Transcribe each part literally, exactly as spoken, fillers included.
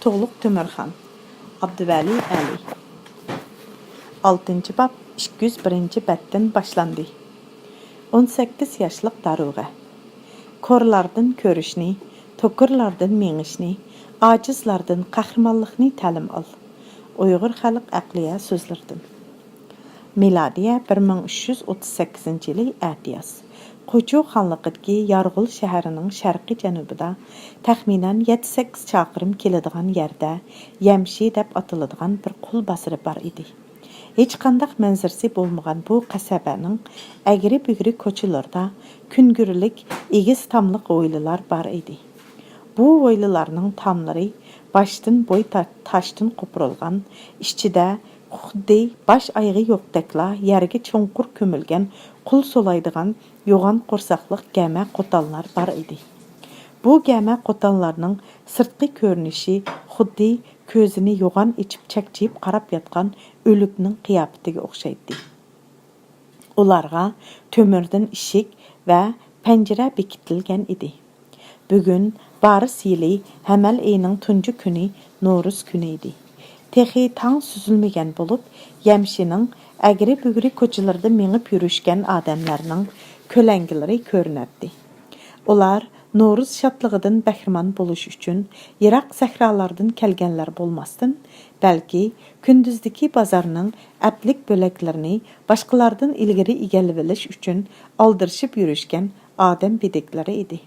تۇغلۇق تۆمۈرخان، ئابدۇۋەلى ئەلى. ئالتىنچى باب ئىككى يۈز بىرىنچى بەتتىن باشلاندى. ئون سەككىز ياشلىق دارۇغە. كورلاردىن كۆرۈشنى، توكۇرلاردىن مېڭىشنى، ئاجىزلاردىن قەھرىمانلىقنى تەلىم ئال. ئۇيغۇر خەلق ئەقلىيە سۆزلىرىدىن. مىلادىيە بىر مىڭ ئۈچ يۈز ئوتتۇز سەككىزىنچى يىلى ئەتىياز. قوچۇ خانلىقىدىكى يارغول شەھىرىنىڭ شەرقىي جەنۇبىدا، تەخمىنەن يەتتە سەككىز چاقىرىم كېلىدىغان يەردە يەمشى دەپ ئاتىلىدىغان بىر قۇل بازىرى بار ئىدى. ھېچقانداق مەنزىرىسى بولمىغان بۇ قەسەبەنىڭ ئەگرى-بۈگرى كوچىلىرىدا كۈنگۈرلۈك ئېگىز تاملىق ھويلىلار بار ئىدى. بۇ ھويلىلارنىڭ تاملىرى باشتىن بوي تا-، تاشتىن قوپۇرۇلغان، ئىچىدە خۇددى باش ئايىغى يوقتەكلا يەرگە چوڭقۇر كۆمۈلگەن قۇل سولايدىغان يوغان قورساقلىق گەمە قوتانلار بار ئىدى. بۇ گەمە قوتانلارنىڭ سىرتقى كۆرۈنۈشى خۇددى كۆزىنى يوغان ئېچىپ چەكچىيىپ قاراپ ياتقان ئۆلۈكنىڭ قىياپىتىگە ئوخشايتتى. ئۇلارغا تۆمۈردىن ئىشىك ۋە پەنجىرە بېكىتىلگەن ئىدى. بۈگۈن بارىس يىلى ھەمەل ئېيىنىڭ تۇنجى كۈنى، نورۇز كۈنى ئىدى. تېخى تاڭ سۈزۈلمىگەن بولۇپ، يەمشىنىڭ ئەگرى-بۈگرى كوچىلىرىدا مېڭىپ يۈرۈشكەن ئادەملەرنىڭ كۆلەڭگىلىرى كۆرۈنەتتى. ئۇلار نورۇز شادلىقىدىن بەھرىمەن بولۇش ئۈچۈن يىراق سەھرالاردىن كەلگەنلەر بولماستىن، بەلكى كۈندۈزدىكى بازارنىڭ ئەپلىك بۆلەكلىرىنى باشقىلاردىن ئىلگىرى ئىگىلىۋېلىش ئۈچۈن ئالدىرىشىپ يۈرۈشكەن ئادەم بېدىكلىرى ئىدى.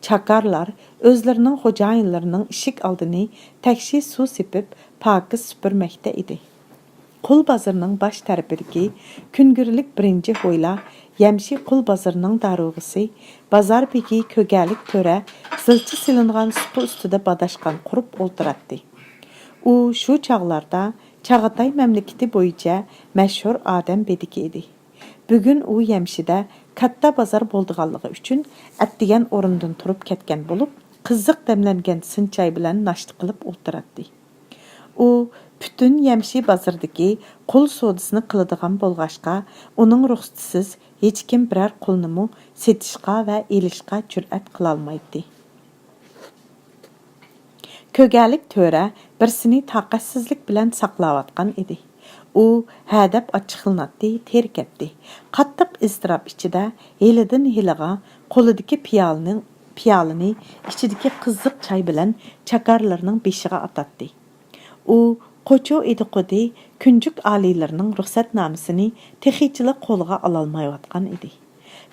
چاكارلار ئۆزلىرىنىڭ خوجايىنلىرىنىڭ ئىشىك ئالدىنى تەكشى سۇ سېپىپ، پاكىز سۈپۈرمەكتە ئىدى. قۇل بازىرىنىڭ باش تەرىپىدىكى كۈنگۈرلۈك بىرىنچى ھويلا يەمشى قۇل بازىرىنىڭ دارۇغىسى، بازار بېگى كۆگەلىك تۆرە زىلچە سېلىنغان سۇپا ئۈستىدە باداشقان قۇرۇپ ئولتۇراتتى. ئۇ شۇ چاغلاردا چاغاتاي مەملىكىتى بويىچە مەشھۇر ئادەم بېدىكى ئىدى. بۈگۈن ئۇ يەمشىدە كاتتا بازار بولىدىغانلىقى ئۈچۈن، ئەتىگەن ئورنىدىن تۇرۇپ كەتكەن بولۇپ، قىزىق دەملەنگەن سىنچاي بىلەن ناشتا قىلىپ ئولتۇراتتى. ئۇ پۈتۈن يەمشى بازىرىدىكى قۇل سودىسىنى قىلىدىغان بولغاچقا، ئۇنىڭ رۇخسىتىسىز ھېچكىم بىرەر قۇلنىمۇ سېتىشقا ۋە ئېلىشقا جۈرئەت قىلالمايتتى. كۆگەلىك تۆرە بىرسىنى تاقەتسىزلىك بىلەن ساقلاۋاتقان ئىدى. ئۇ ھەدەپ ئاچچىقلىناتتى، تېرىكەتتى. قاتتىق ئىزتىراپ ئىچىدە ھېلىدىن ھېلىغا قولىدىكى پىيالىنى، پىيالىنى ئىچىدىكى قىزىق چاي بىلەن چاكارلىرىنىڭ بېشىغا ئاتاتتى. ئۇ قوچۇ ئىدىقۇدى كۈنجۈك ئالىيلىرىنىڭ رۇخسەتنامىسىنى تېخىچىلا قولىغا ئالالمايۋاتقان ئىدى.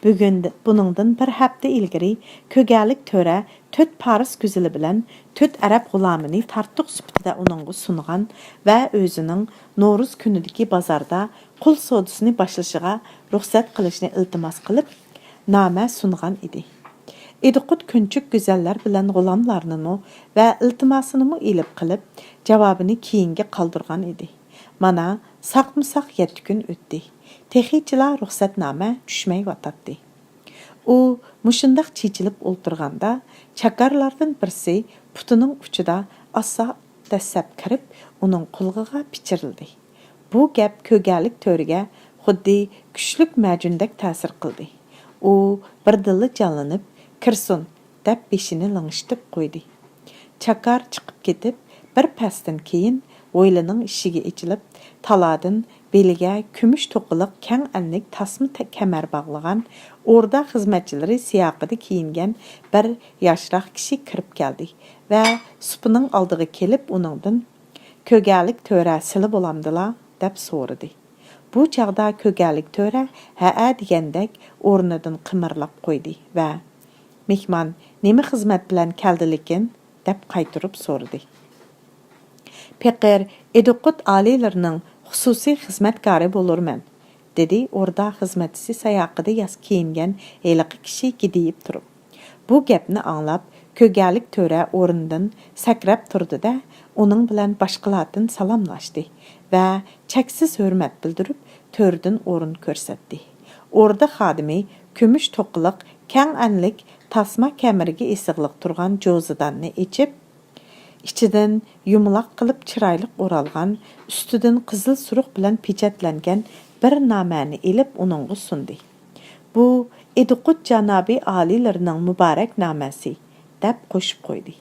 بۈگۈن بۇنىڭدىن بىر ھەپتە ئىلگىرى كۆگەلىك تۆرە تۆت پارس گۈزىلى بىلەن تۆت ئەرەب غۇلامىنى تارتۇق سۈپىتىدە ئۇنىڭغا سۇنغان ۋە ئۆزىنىڭ نورۇز كۈنىدىكى بازاردا قۇل سودىسىنى باشلىشىغا رۇخسەت قىلىشنى ئىلتىماس قىلىپ، نامە سۇنغان ئىدى. ئىدىقۇت كۈنجۈك گۈزەللەر بىلەن غۇلاملارنىمۇ ۋە ئىلتىماسىنىمۇ ئېلىپ قېلىپ، جاۋابىنى كېيىنگە قالدۇرغان ئىدى. مانا، ساقمۇ ساق يەتتە كۈن ئۆتتى. تېخىچىلا رۇخسەتنامە چۈشمەيۋاتاتتى. ئۇ مۇشۇنداق چېچىلىپ ئولتۇرغاندا، چاكارلاردىن بىرسى پۇتىنىڭ ئۇچىدا ئاستا دەسسەپ كىرىپ، ئۇنىڭ قۇلىقىغا پىچىرلىدى. بۇ گەپ كۆگەلىك تۆرىگە خۇددى كۈچلۈك مەجۈندەك تەسىر قىلدى. ئۇ بىردىنلا جانلىنىپ، «كىرسۇن!» دەپ بېشىنى لىڭشىتىپ قويدى. چاكار چىقىپ كېتىپ، بىر پەستىن كېيىن ھويلىنىڭ ئىشىكى ئېچىلىپ، تالادىن بېلىگە كۈمۈش توقىلىق كەڭ ئەنلىك تاسما تە-، كەمەر باغلىغان، ئوردا خىزمەتچىلىرى سىياقىدا كىيىنگەن بىر ياشراق كىشى كىرىپ كەلدى ۋە سۇپىنىڭ ئالدىغا كېلىپ ئۇنىڭدىن، «كۆگەلىك تۆرە سىلى بولامدىلا؟» دەپ سورىدى. بۇ چاغدا كۆگەلىك تۆرە ھەئە دېگەندەك ئورنىدىن قىمىرلاپ قويدى ۋە، «مېھمان نېمە خىزمەت بىلەن كەلدىلىكىن؟» دەپ قايتۇرۇپ سورىدى. «پېقىر ئىدىقۇت ئالىيلىرىنىڭ خۇسۇسىي خىزمەتكارى بولۇرمەن»، دېدى ئوردا خىزمەتچىسى ساياقىدا ياس كىيىنگەن ھېلىقى كىشى گىدىيىپ تۇرۇپ. بۇ گەپنى ئاڭلاپ، كۆگەلىك تۆرە ئورنىدىن سەكرەپ تۇردى-دە، ئۇنىڭ بىلەن باشقىلاردىن سالاملاشتى ۋە چەكسىز ھۆرمەت بىلدۈرۈپ، تۆردىن ئورۇن كۆرسەتتى. ئوردا خادىمى كۈمۈش توقىلىق كەڭ ئەنلىك تاسما كەمىرىگە ئېسىقلىق تۇرغان جوزىداننى ئېچىپ، ئىچىدىن يۇمىلاق قىلىپ چىرايلىق ئورالغان، ئۈستىدىن قىزىل سۇرۇق بىلەن پېچەتلەنگەن بىر نامەنى ئېلىپ ئۇنىڭغا سۇندى. «بۇ ئىدىقۇت جانابىي ئالىيلىرىنىڭ مۇبارەك نامەسى» دەپ قوشۇپ قويدى.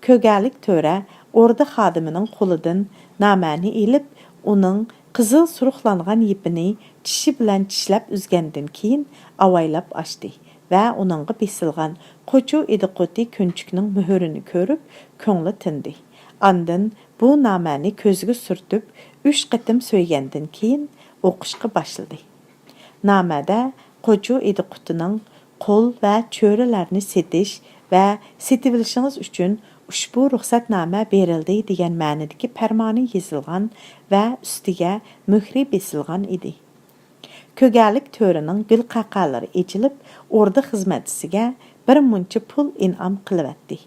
كۆگەلىك تۆرە ئوردا خادىمىنىڭ قولىدىن نامەنى ئېلىپ، ئۇنىڭ قىزىل سۇرۇقلانغان يىپىنى چىشى بىلەن چىشلەپ ئۈزگەندىن كېيىن، ئاۋايلاپ ئاچتى ۋە ئۇنىڭغا بېسىلغان قوچۇ ئىدىقۇتى كۈنچۈكنىڭ مۆھۈرىنى كۆرۈپ، كۆڭلى تىندى. ئاندىن بۇ نامەنى كۆزىگە سۈرتۈپ، ئۈچ قېتىم سۆيگەندىن كېيىن، ئوقۇشقا باشلىدى. نامەدە قوچۇ ئىدىقۇتىنىڭ قۇل ۋە چۆرىلەرنى سېتىش ۋە سېتىۋېلىشىڭىز ئۈچۈن ئۇشبۇ رۇخسەتنامە بېرىلدى دېگەن مەنىدىكى پەرمانى يېزىلغان ۋە ئۈستىگە مۆھرى بېسىلغان ئىدى. كۆگەلىك تۆرىنىڭ گۈل قەقەلىرى ئېچىلىپ، ئوردا خىزمەتچىسىگە بىر مۇنچە پۇل ئىنئام قىلىۋەتتى.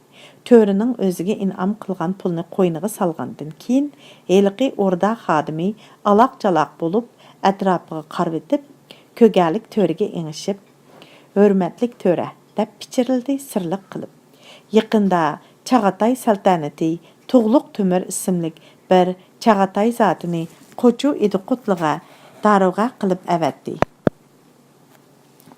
تۆرىنىڭ ئۆزىگە ئىنئام قىلغان پۇلنى قوينىغا سالغاندىن كېيىن، ھېلىقى ئوردا خادىمى ئالاق-چالاق بولۇپ، ئەتراپىغا قارىۋېتىپ، كۆگەلىك تۆرىگە ئېڭىشىپ، «ھۆرمەتلىك تۆرە» دەپ پىچىرلىدى سىرلىق قىلىپ. يېقىندا چاغاتاي سەلتەنىتى تۇغلۇق تۆمۈر ئىسىملىك بىر چاغاتاي زاتىنى قوچۇ ئىدىقۇتلىغا دارۇغە قىلىپ ئەۋەتتى.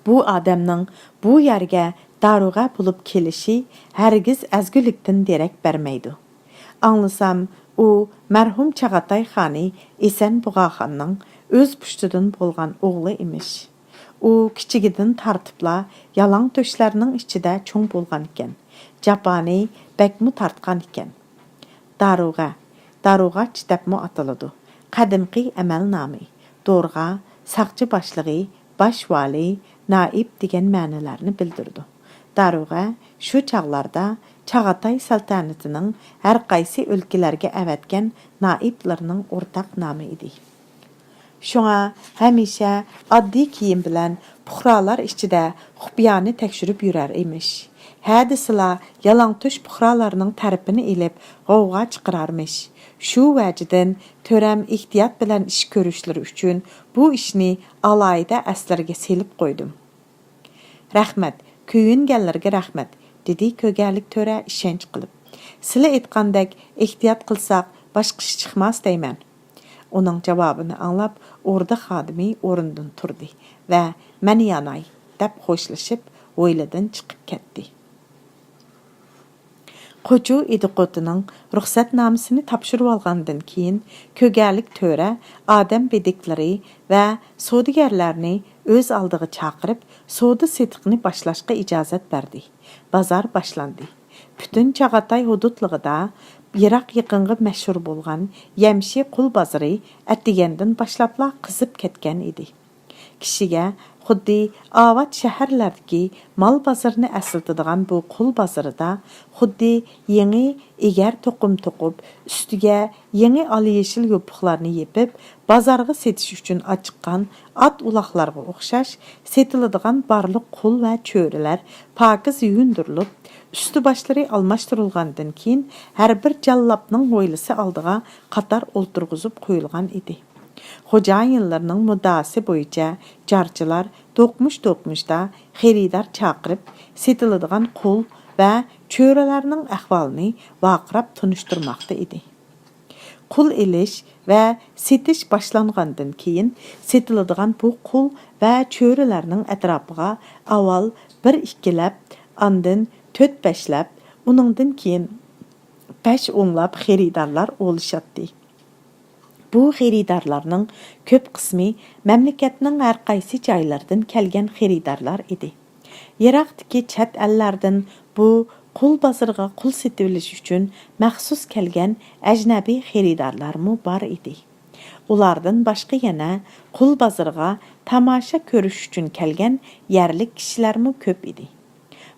بۇ ئادەمنىڭ بۇ يەرگە دارۇغە بولۇپ كېلىشى ھەرگىز ئەزگۈلۈكتىن دېرەك بەرمەيدۇ. ئاڭلىسام، ئۇ مەرھۇم چاغاتاي خانى ئېسەن بۇغاخاننىڭ ئۆز پۇشتىدىن بولغان ئوغلى ئىمىش. ئۇ كىچىكىدىن تارتىپلا يالاڭ تۆشلەرنىڭ ئىچىدە چوڭ بولغانىكەن، جاپانى بەكمۇ تارتقان ئىكەن. دارۇغە، دارۇغاچ دەپمۇ ئاتىلىدۇ. قەدىمكى ئەمەل نامى. دورغا، ساقچى باشلىقى، باش ۋالىي، نائىب دېگەن مەنىلەرنى بىلدۈرىدۇ. دارۇغە شۇ چاغلاردا چاغاتاي سەلتەنىتىنىڭ ھەرقايسى ئۆلكىلەرگە ئەۋەتكەن نائىبلىرىنىڭ ئورتاق نامى ئىدى. شۇڭا ھەمىشە ئاددىي كىيىم بىلەن پۇقرالار ئىچىدە خۇپىيانى تەكشۈرۈپ يۈرەر ئىمىش. ھە دېسىلا، يالاڭتۆش پۇقرالارنىڭ تەرىپىنى ئېلىپ، غوۋغا چىقىرارمىش. شۇ ۋەجىدىن، تۆرەم ئېھتىيات بىلەن ئىش كۆرۈشلىرى ئۈچۈن بۇ ئىشنى ئالاھىدە ئەسلىرىگە سېلىپ قويدۇم. «رەھمەت، كۆيۈنگەنلەرگە رەھمەت»، دېدى كۆگەلىك تۆرە ئىشەنچ قىلىپ. «سىلى ئېيتقاندەك ئېھتىيات قىلساق، باشقا ئىش چىقماس دەيمەن.» ئۇنىڭ جاۋابىنى ئاڭلاپ، ئوردا خادىمى ئورنىدىن تۇردى ۋە «مەن ياناي» دەپ خوشلىشىپ، ھويلىدىن چىقىپ كەتتى. قوچۇ ئىدىقۇتىنىڭ رۇخسەتنامىسىنى تاپشۇرۇۋالغاندىن كېيىن، كۆگەلىك تۆرە ئادەم بېدىكلىرى ۋە سودىگەرلەرنى ئۆز ئالدىغا چاقىرىپ، سودا-سېتىقنى باشلاشقا ئىجازەت بەردى. بازار باشلاندى. پۈتۈن چاغاتاي ھۇدۇدلۇقىدا يىراق-يېقىنغا مەشھۇر بولغان يەمشى قۇل بازىرى ئەتىگەندىن باشلاپلا قىزىپ كەتكەن ئىدى. كىشىگە خۇددى ئاۋات شەھەرلەردىكى مال بازىرىنى ئەسلىتىدىغان بۇ قۇل بازىرىدا خۇددى يېڭى ئېگەر توقۇم توقۇپ، ئۈستىگە يېڭى ئال-يېشىل يوپۇقلارنى يېپىپ، بازارغا سېتىش ئۈچۈن ئاچىققان ئات-ئۇلاغلارغا ئوخشاش سېتىلىدىغان بارلىق قۇل ۋە چۆرىلەر پاكىز يۇيۇندۇرۇلۇپ، ئۈستى-باشلىرى ئالماشتۇرۇلغاندىن كېيىن، ھەر بىر جاللاپنىڭ ھويلىسى ئالدىغا قاتار ئولتۇرغۇزۇپ قويۇلغان ئىدى. خوجايىنلىرىنىڭ مۇددىئاسى بويىچە جارچىلار دوقمۇش-دوقمۇشتا خېرىدار چاقىرىپ، سېتىلىدىغان قۇل ۋە چۆرىلەرنىڭ ئەھۋالىنى ۋارقىراپ تونۇشتۇرماقتا ئىدى. قۇل ئېلىش ۋە سېتىش باشلانغاندىن كېيىن، سېتىلىدىغان بۇ قۇل ۋە چۆرىلەرنىڭ ئەتراپىغا ئاۋۋال بىر-ئىككىلەپ، ئاندىن تۆت-بەشلەپ، ئۇنىڭدىن كېيىن بەش-ئونلاپ خېرىدارلار ئولىشاتتى. بۇ خېرىدارلارنىڭ كۆپ قىسمى مەملىكەتنىڭ ھەر قايسى جايلىرىدىن كەلگەن خېرىدارلار ئىدى. يىراقتىكى چەت ئەللەردىن بۇ قۇل بازىرىغا قۇل سېتىۋېلىش ئۈچۈن مەخسۇس كەلگەن ئەجنەبىي خېرىدارلارمۇ بار ئىدى. ئۇلاردىن باشقا يەنە قۇل بازىرىغا تاماشا كۆرۈش ئۈچۈن كەلگەن يەرلىك كىشىلەرمۇ كۆپ ئىدى.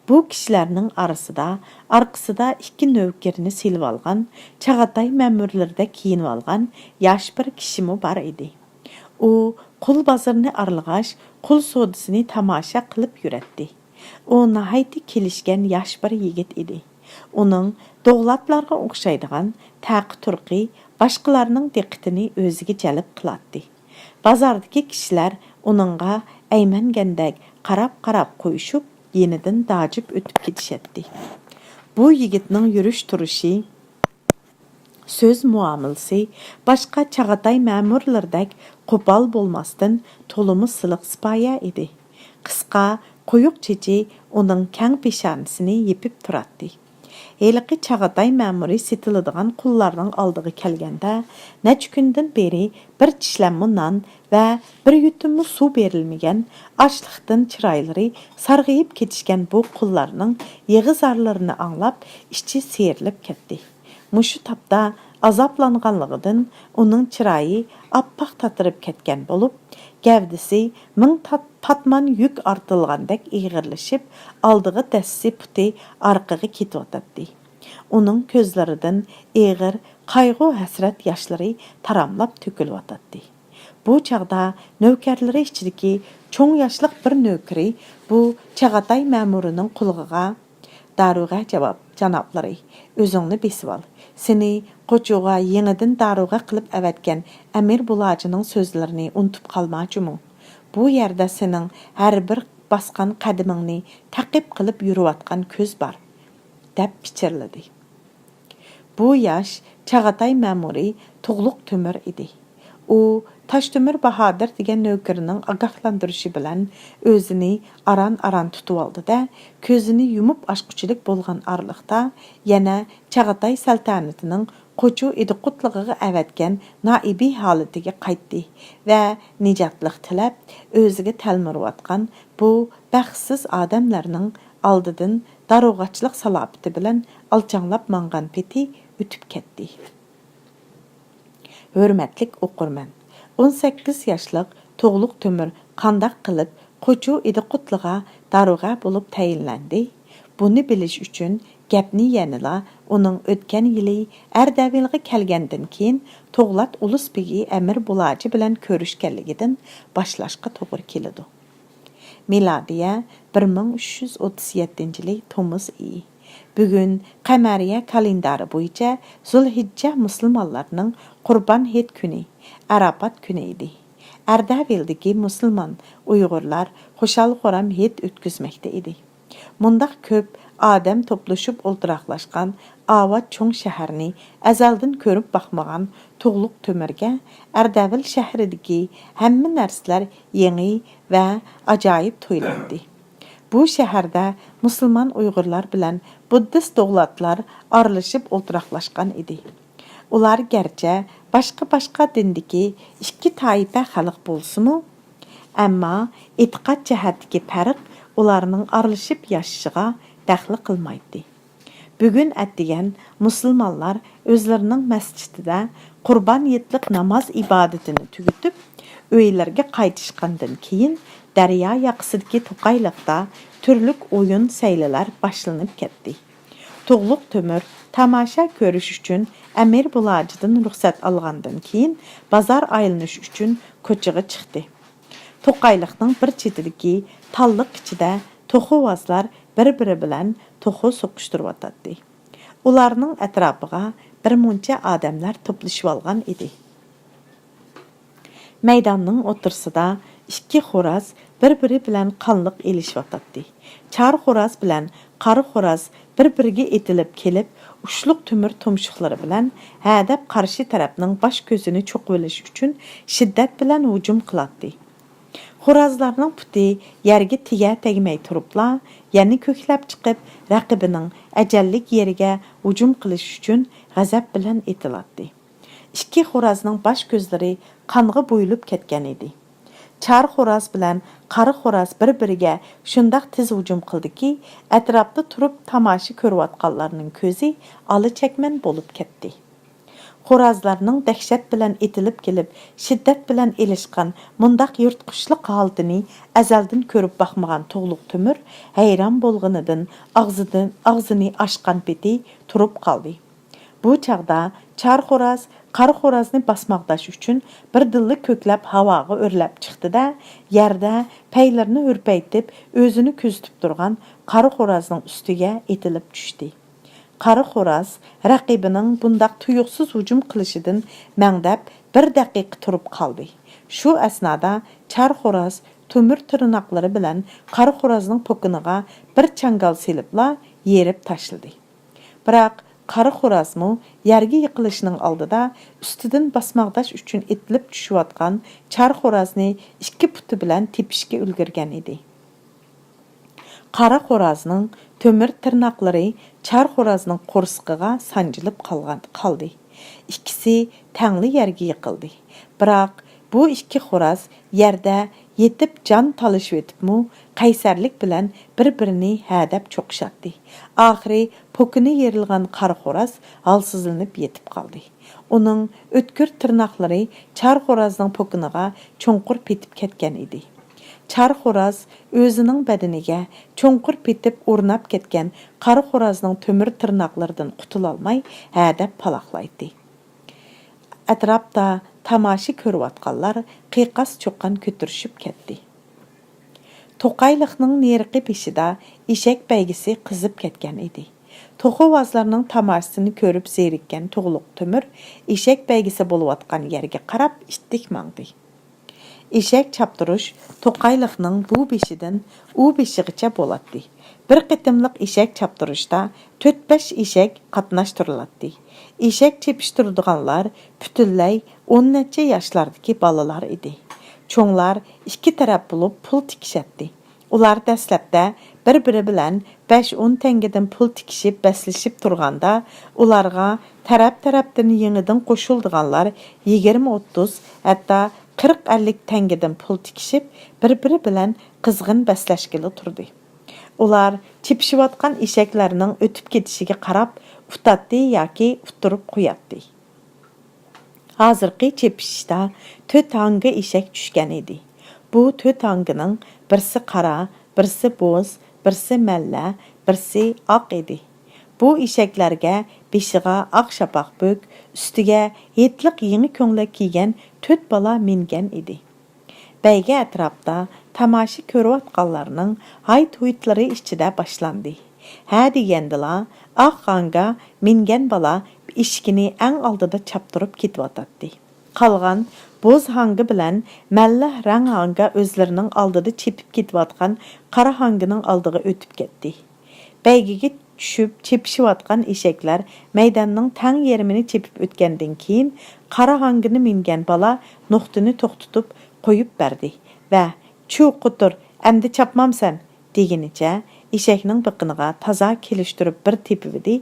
بۇ كىشىلەرنىڭ ئارىسىدا ئارقىسىدا ئىككى نۆكىرىنى سېلىۋالغان، چاغاتاي مەمۇرلىرىدەك كىيىنىۋالغان ياش بىر كىشىمۇ بار ئىدى. ئۇ قۇل بازىرىنى ئارىلىغاچ، قۇل سودىسىنى تاماشا قىلىپ يۈرەتتى. ئۇ ناھايىتى كېلىشكەن ياش بىر يىگىت ئىدى. ئۇنىڭ دوغلاپلارغا ئوخشايدىغان تەقى-تۇرقى باشقىلارنىڭ دىققىتىنى ئۆزىگە جەلپ قىلاتتى. بازاردىكى كىشىلەر ئۇنىڭغا ئەيمەنگەندەك قاراپ-قاراپ قويۇشۇپ، يېنىدىن داجىپ ئۆتۈپ كېتىشەتتى. بۇ يىگىتنىڭ يۈرۈش-تۇرۇشى، سۆز مۇئامىلىسى باشقا چاغاتاي مەمۇرلىرىدەك قوپال بولماستىن، تولىمۇ سىلىق-سىپايە ئىدى. قىسقا، قويۇق چېچى ئۇنىڭ كەڭ پېشانىسىنى يېپىپ تۇراتتى. ھېلىقى چاغاتاي مەمۇرى سېتىلىدىغان قۇللارنىڭ ئالدىغا كەلگەندە، نەچچە كۈندىن بېرى بىر چىشلەممۇ نان ۋە بىر يۇتۇممۇ سۇ بېرىلمىگەن، ئاچلىقتىن چىرايلىرى سارغىيىپ كېتىشكەن بۇ قۇللارنىڭ يىغا-زارلىرىنى ئاڭلاپ، ئىچى سىيرىلىپ كەتتى. مۇشۇ تاپتا ئازابلانغانلىقىدىن ئۇنىڭ چىرايى ئاپئاق تاتىرىپ كەتكەن بولۇپ، گەۋدىسى مىڭ تات-، پاتمان يۈك ئارتىلغاندەك ئېغىرلىشىپ، ئالدىغا دەسسىسە پۇتى ئارقىغا كېتىۋاتاتتى. ئۇنىڭ كۆزلىرىدىن ئېغىر قايغۇ-ھەسرەت ياشلىرى تاراملاپ تۆكۈلۈۋاتاتتى. بۇ چاغدا نۆكەرلىرى ئىچىدىكى چوڭ ياشلىق بىر نۆكىرى بۇ چاغاتاي مەمۇرىنىڭ قۇلىقىغا، دارۇغە جاۋاب، جانابلىرى، ئۆزۈڭنى بېسىۋال. سېنى قوچۇغا يېڭىدىن دارۇغە قىلىپ ئەۋەتكەن ئەمىر بۇلاجىنىڭ سۆزلىرىنى ئۇنتۇپ قالما جۇمۇ. بۇ يەردە سېنىڭ ھەر بىر باسقان قەدىمىڭنى تەقىب قىلىپ يۈرۈۋاتقان كۆز بار، دەپ پىچىرلىدى. بۇ ياش چاغاتاي مەمۇرى تۇغلۇق تۆمۈر ئىدى. ئۇ تاشتۆمۈر باھادىر دېگەن نۆكىرىنىڭ ئاگاھلاندۇرۇشى بىلەن ئۆزىنى ئاران-ئاران تۇتۇۋالدى-دە، كۆزىنى يۇمۇپ ئاچقۇچىلىك بولغان ئارىلىقتا يەنە چاغاتاي سەلتەنىتىنىڭ قوچۇ ئىدىقۇتلۇقىغا ئەۋەتكەن نائىبى ھالىتىگە قايتتى ۋە نىجاتلىق تىلەپ، ئۆزىگە تەلمۈرۈۋاتقان بۇ بەختسىز ئادەملەرنىڭ ئالدىدىن دارۇغاچىلىق سالاپىتى بىلەن ئالچاڭلاپ ماڭغان پېتى ئۆتۈپ كەتتى. ھۆرمەتلىك ئوقۇرمەن! ئون سەككىز ياشلىق تۇغلۇق تۆمۈر قانداق قىلىپ قوچۇ ئىدىقۇتلىغا دارۇغە بولۇپ تەيىنلەندى؟ بۇنى بىلىش ئۈچۈن گەپنى يەنىلا ئۇنىڭ ئۆتكەن يىلى ئەردەۋىلغا كەلگەندىن كېيىن تۇغلات ئۇلۇس بېگى ئەمىر بۇلاجى بىلەن كۆرۈشكەنلىكىدىن باشلاشقا توغرا كېلىدۇ. مىلادىيە بىر مىڭ ئۈچ يۈز ئوتتۇز يەتتىنچى يىلى تومۇز ئېيى. بۈگۈن قەمەرىيە كالېندارى بويىچە زۇلھىججە مۇسۇلمانلارنىڭ قۇربان ھېيت كۈنى، ئاراپات كۈنى ئىدى. ئەردەۋىلدىكى مۇسۇلمان ئۇيغۇرلار خۇشال-خۇرام ھېيت ئۆتكۈزمەكتە ئىدى. مۇنداق كۆپ ئادەم توپلىشىپ ئولتۇراقلاشقان ئاۋات چوڭ شەھەرنى ئەزەلدىن كۆرۈپ باقمىغان تۇغلۇق تۆمۈرگە ئەردەۋىل شەھىرىدىكى ھەممە نەرسىلەر يېڭى ۋە ئاجايىپ تۇيۇلاتتى. بۇ شەھەردە مۇسۇلمان ئۇيغۇرلار بىلەن بۇددىست دوغلاتلار ئارىلىشىپ ئولتۇراقلاشقان ئىدى. ئۇلار گەرچە باشقا-باشقا دىندىكى ئىككى تائىپە خەلق بولسىمۇ، ئەمما ئېتىقاد جەھەتتىكى پەرق ئۇلارنىڭ ئارىلىشىپ ياشىشىغا دەخلى قىلمايتتى. بۈگۈن ئەتىگەن مۇسۇلمانلار ئۆزلىرىنىڭ مەسچىتىدە قۇربان ھېيتلىق ناماز ئىبادىتىنى تۈگىتىپ، ئۆيلىرىگە قايتىشقاندىن كېيىن، دەريا ياقىسىدىكى توقايلىقتا تۈرلۈك ئويۇن-سەيلىلەر باشلىنىپ كەتتى. تۇغلۇق تۆمۈر تاماشا كۆرۈش ئۈچۈن ئەمىر بۇلاجىدىن رۇخسەت ئالغاندىن كېيىن، بازار ئايلىنىش ئۈچۈن كوچىغا چىقتى. توقايلىقنىڭ بىر چېتىدىكى تاللىق ئىچىدە توخۇۋازلار بىر-بىرى بىلەن توخۇ سوقۇشتۇرۇۋاتاتتى. ئۇلارنىڭ ئەتراپىغا بىر مۇنچە ئادەملەر توپلىشىۋالغان ئىدى. مەيداننىڭ ئوتتۇرىسىدا ئىككى خوراز بىر-بىرى بىلەن قانلىق ئېلىشىۋاتاتتى. چار خوراز بىلەن قارا خوراز بىر-بىرىگە ئېتىلىپ كېلىپ، ئۇچلۇق تۆمۈر تۇمشۇقلىرى بىلەن ھەدەپ قارشى تەرەپنىڭ باش-كۆزىنى چوقۇۋېلىش ئۈچۈن شىددەت بىلەن ھۇجۇم قىلاتتى. خورازلارنىڭ پۇتى يەرگە تېگە-تەگمەي تۇرۇپلا، يەنە كۆكلەپ چىقىپ، رەقىبىنىڭ ئەجەللىك يېرىگە ھۇجۇم قىلىش ئۈچۈن غەزەپ بىلەن ئېتىلاتتى. ئىككى خورازنىڭ باش-كۆزلىرى قانغا بويىلىپ كەتكەن ئىدى. چار خوراز بىلەن قارا خوراز بىر-بىرىگە شۇنداق تېز ھۇجۇم قىلدىكى، ئەتراپتا تۇرۇپ تاماشا كۆرۈۋاتقانلارنىڭ كۆزى ئالا-چەكمەن بولۇپ كەتتى. خورازلارنىڭ دەھشەت بىلەن ئېتىلىپ كېلىپ، شىددەت بىلەن ئېلىشقان مۇنداق يىرتقۇچلۇق ھالىتىنى ئەزەلدىن كۆرۈپ باقمىغان تۇغلۇق تۆمۈر ھەيران بولغىنىدىن ئاغزىدىن، ئاغزىنى ئاچقان پېتى تۇرۇپ قالدى. بۇ چاغدا چار خوراز قارا خورازنى باسماقداش ئۈچۈن بىردىنلا كۆكلەپ ھاۋاغا ئۆرلەپ چىقتى-دە، يەردە پەيلىرىنى ھۈرپەيتىپ ئۆزىنى كۆزىتىپ تۇرغان قارا خورازنىڭ ئۈستىگە ئېتىلىپ چۈشتى. قارا خوراز رەقىبىنىڭ بۇنداق تۇيۇقسىز ھۇجۇم قىلىشىدىن مەڭدەپ بىر دەقىقە تۇرۇپ قالدى. شۇ ئەسنادا چار خوراز تۆمۈر تىرناقلىرى بىلەن قارا خورازنىڭ پوكىنىغا بىر چاڭگال سېلىپلا يېرىپ تاشلىدى. بىراق، قارا خورازمۇ يەرگە يىقىلىشنىڭ ئالدىدا ئۈستىدىن باسماقداش ئۈچۈن ئېتىلىپ چۈشۈۋاتقان چار خورازنى ئىككى پۇتى بىلەن تېپىشكە ئۈلگۈرگەن ئىدى. قارا خورازنىڭ تۆمۈر تىرناقلىرى چار خورازنىڭ قورسىقىغا سانجىلىپ قالغان، قالدى. ئىككىسى تەڭلا يەرگە يىقىلدى. بىراق بۇ ئىككى خوراز يەردە يېتىپ جان تالىشىۋېتىپمۇ، قەيسەرلىك بىلەن بىر-بىرىنى ھەدەپ چوقۇشاتتى. ئاخىرى پوكىنى يېرىلغان قارا خوراز ھالسىزلىنىپ يېتىپ قالدى. ئۇنىڭ ئۆتكۈر تىرناقلىرى چار خورازنىڭ پوكىنىغا چوڭقۇر پېتىپ كەتكەن ئىدى. چار خوراز ئۆزىنىڭ بەدىنىگە چوڭقۇر پېتىپ ئورناپ كەتكەن قارا خورازنىڭ تۆمۈر تىرناقلىرىدىن قۇتۇلالماي ھەدەپ پالاقلايتتى. ئەتراپتا تاماشا كۆرۈۋاتقانلار قىيقاس-چۇقان كۆتۈرۈشۈپ كەتتى. توقايلىقنىڭ نېرىقى بېشىدا ئېشەك بەيگىسى قىزىپ كەتكەن ئىدى. توخۇۋازلارنىڭ تاماشىسىنى كۆرۈپ زېرىككەن تۇغلۇق تۆمۈر ئېشەك بەيگىسى بولۇۋاتقان يەرگە قاراپ ئىتتىك ماڭدى. ئېشەك چاپتۇرۇش توقايلىقنىڭ بۇ بېشىدىن ئۇ بېشىغىچە بولاتتى. بىر قېتىملىق ئېشەك چاپتۇرۇشتا تۆت-بەش ئېشەك قاتناشتۇرۇلاتتى. ئېشەك چېپىشتۇرىدىغانلار پۈتۈنلەي ئون نەچچە ياشلاردىكى بالىلار ئىدى. چوڭلار ئىككى تەرەپ بولۇپ پۇل تىكىشەتتى. ئۇلار دەسلەپتە بىر-بىرى بىلەن بەش-ئون تەڭگىدىن پۇل تىكىشىپ بەسلىشىپ تۇرغاندا، ئۇلارغا تەرەپ-تەرەپتىن يېڭىدىن قوشۇلىدىغانلار يىگىرمە-ئوتتۇز، ھەتتا قىرىق-ئەللىك تەڭگىدىن پۇل تىكىشىپ، بىر-بىرى بىلەن قىزغىن بەسلەشكىلى تۇردى. ئۇلار چېپىشىۋاتقان ئېشەكلەرنىڭ ئۆتۈپ كېتىشىگە قاراپ ئۇتاتتى ياكى ئۇتتۇرۇپ قوياتتى. ھازىرقى چېپىشىشتا تۆت ھاڭگا ئېشەك چۈشكەن ئىدى. بۇ تۆت ھاڭگىنىڭ بىرسى قارا، بىرسى بوز، بىرسى مەللە، بىرسى ئاق ئىدى. بۇ ئېشەكلەرگە بېشىغا ئاق شاپاق بۆك، ئۈستىگە ھېيتلىق يېڭى كۆڭلەك كىيگەن تۆت بالا مىنگەن ئىدى. بەيگە ئەتراپتا تاماشا كۆرۈۋاتقانلارنىڭ ھايت-ھۇيتلىرى ئىچىدە باشلاندى. ھە دېگەندىلا، ئاق ھاڭگا مىنگەن بالا ئېشىكىنى ئەڭ ئالدىدا چاپتۇرۇپ كېتىۋاتاتتى. قالغان بوز ھاڭگا بىلەن مەللە رەڭ ھاڭگا ئۆزلىرىنىڭ ئالدىدا چېپىپ كېتىۋاتقان قارا ھاڭگىنىڭ ئالدىغا ئۆتۈپ كەتتى. بەيگىگە چۈشۈپ چېپىشىۋاتقان ئېشەكلەر مەيداننىڭ تەڭ يېرىمىنى چېپىپ ئۆتكەندىن كېيىن، قارا ھاڭگىنى مىنگەن بالا نوختىنى توختىتىپ قويۇپ بەردى ۋە، «چۇ، قوتۇر، ئەمدى چاپمامسەن؟» دېگىنىچە ئېشەكنىڭ بېقىنىغا تازا كېلىشتۈرۈپ بىر تېپىۋىدى.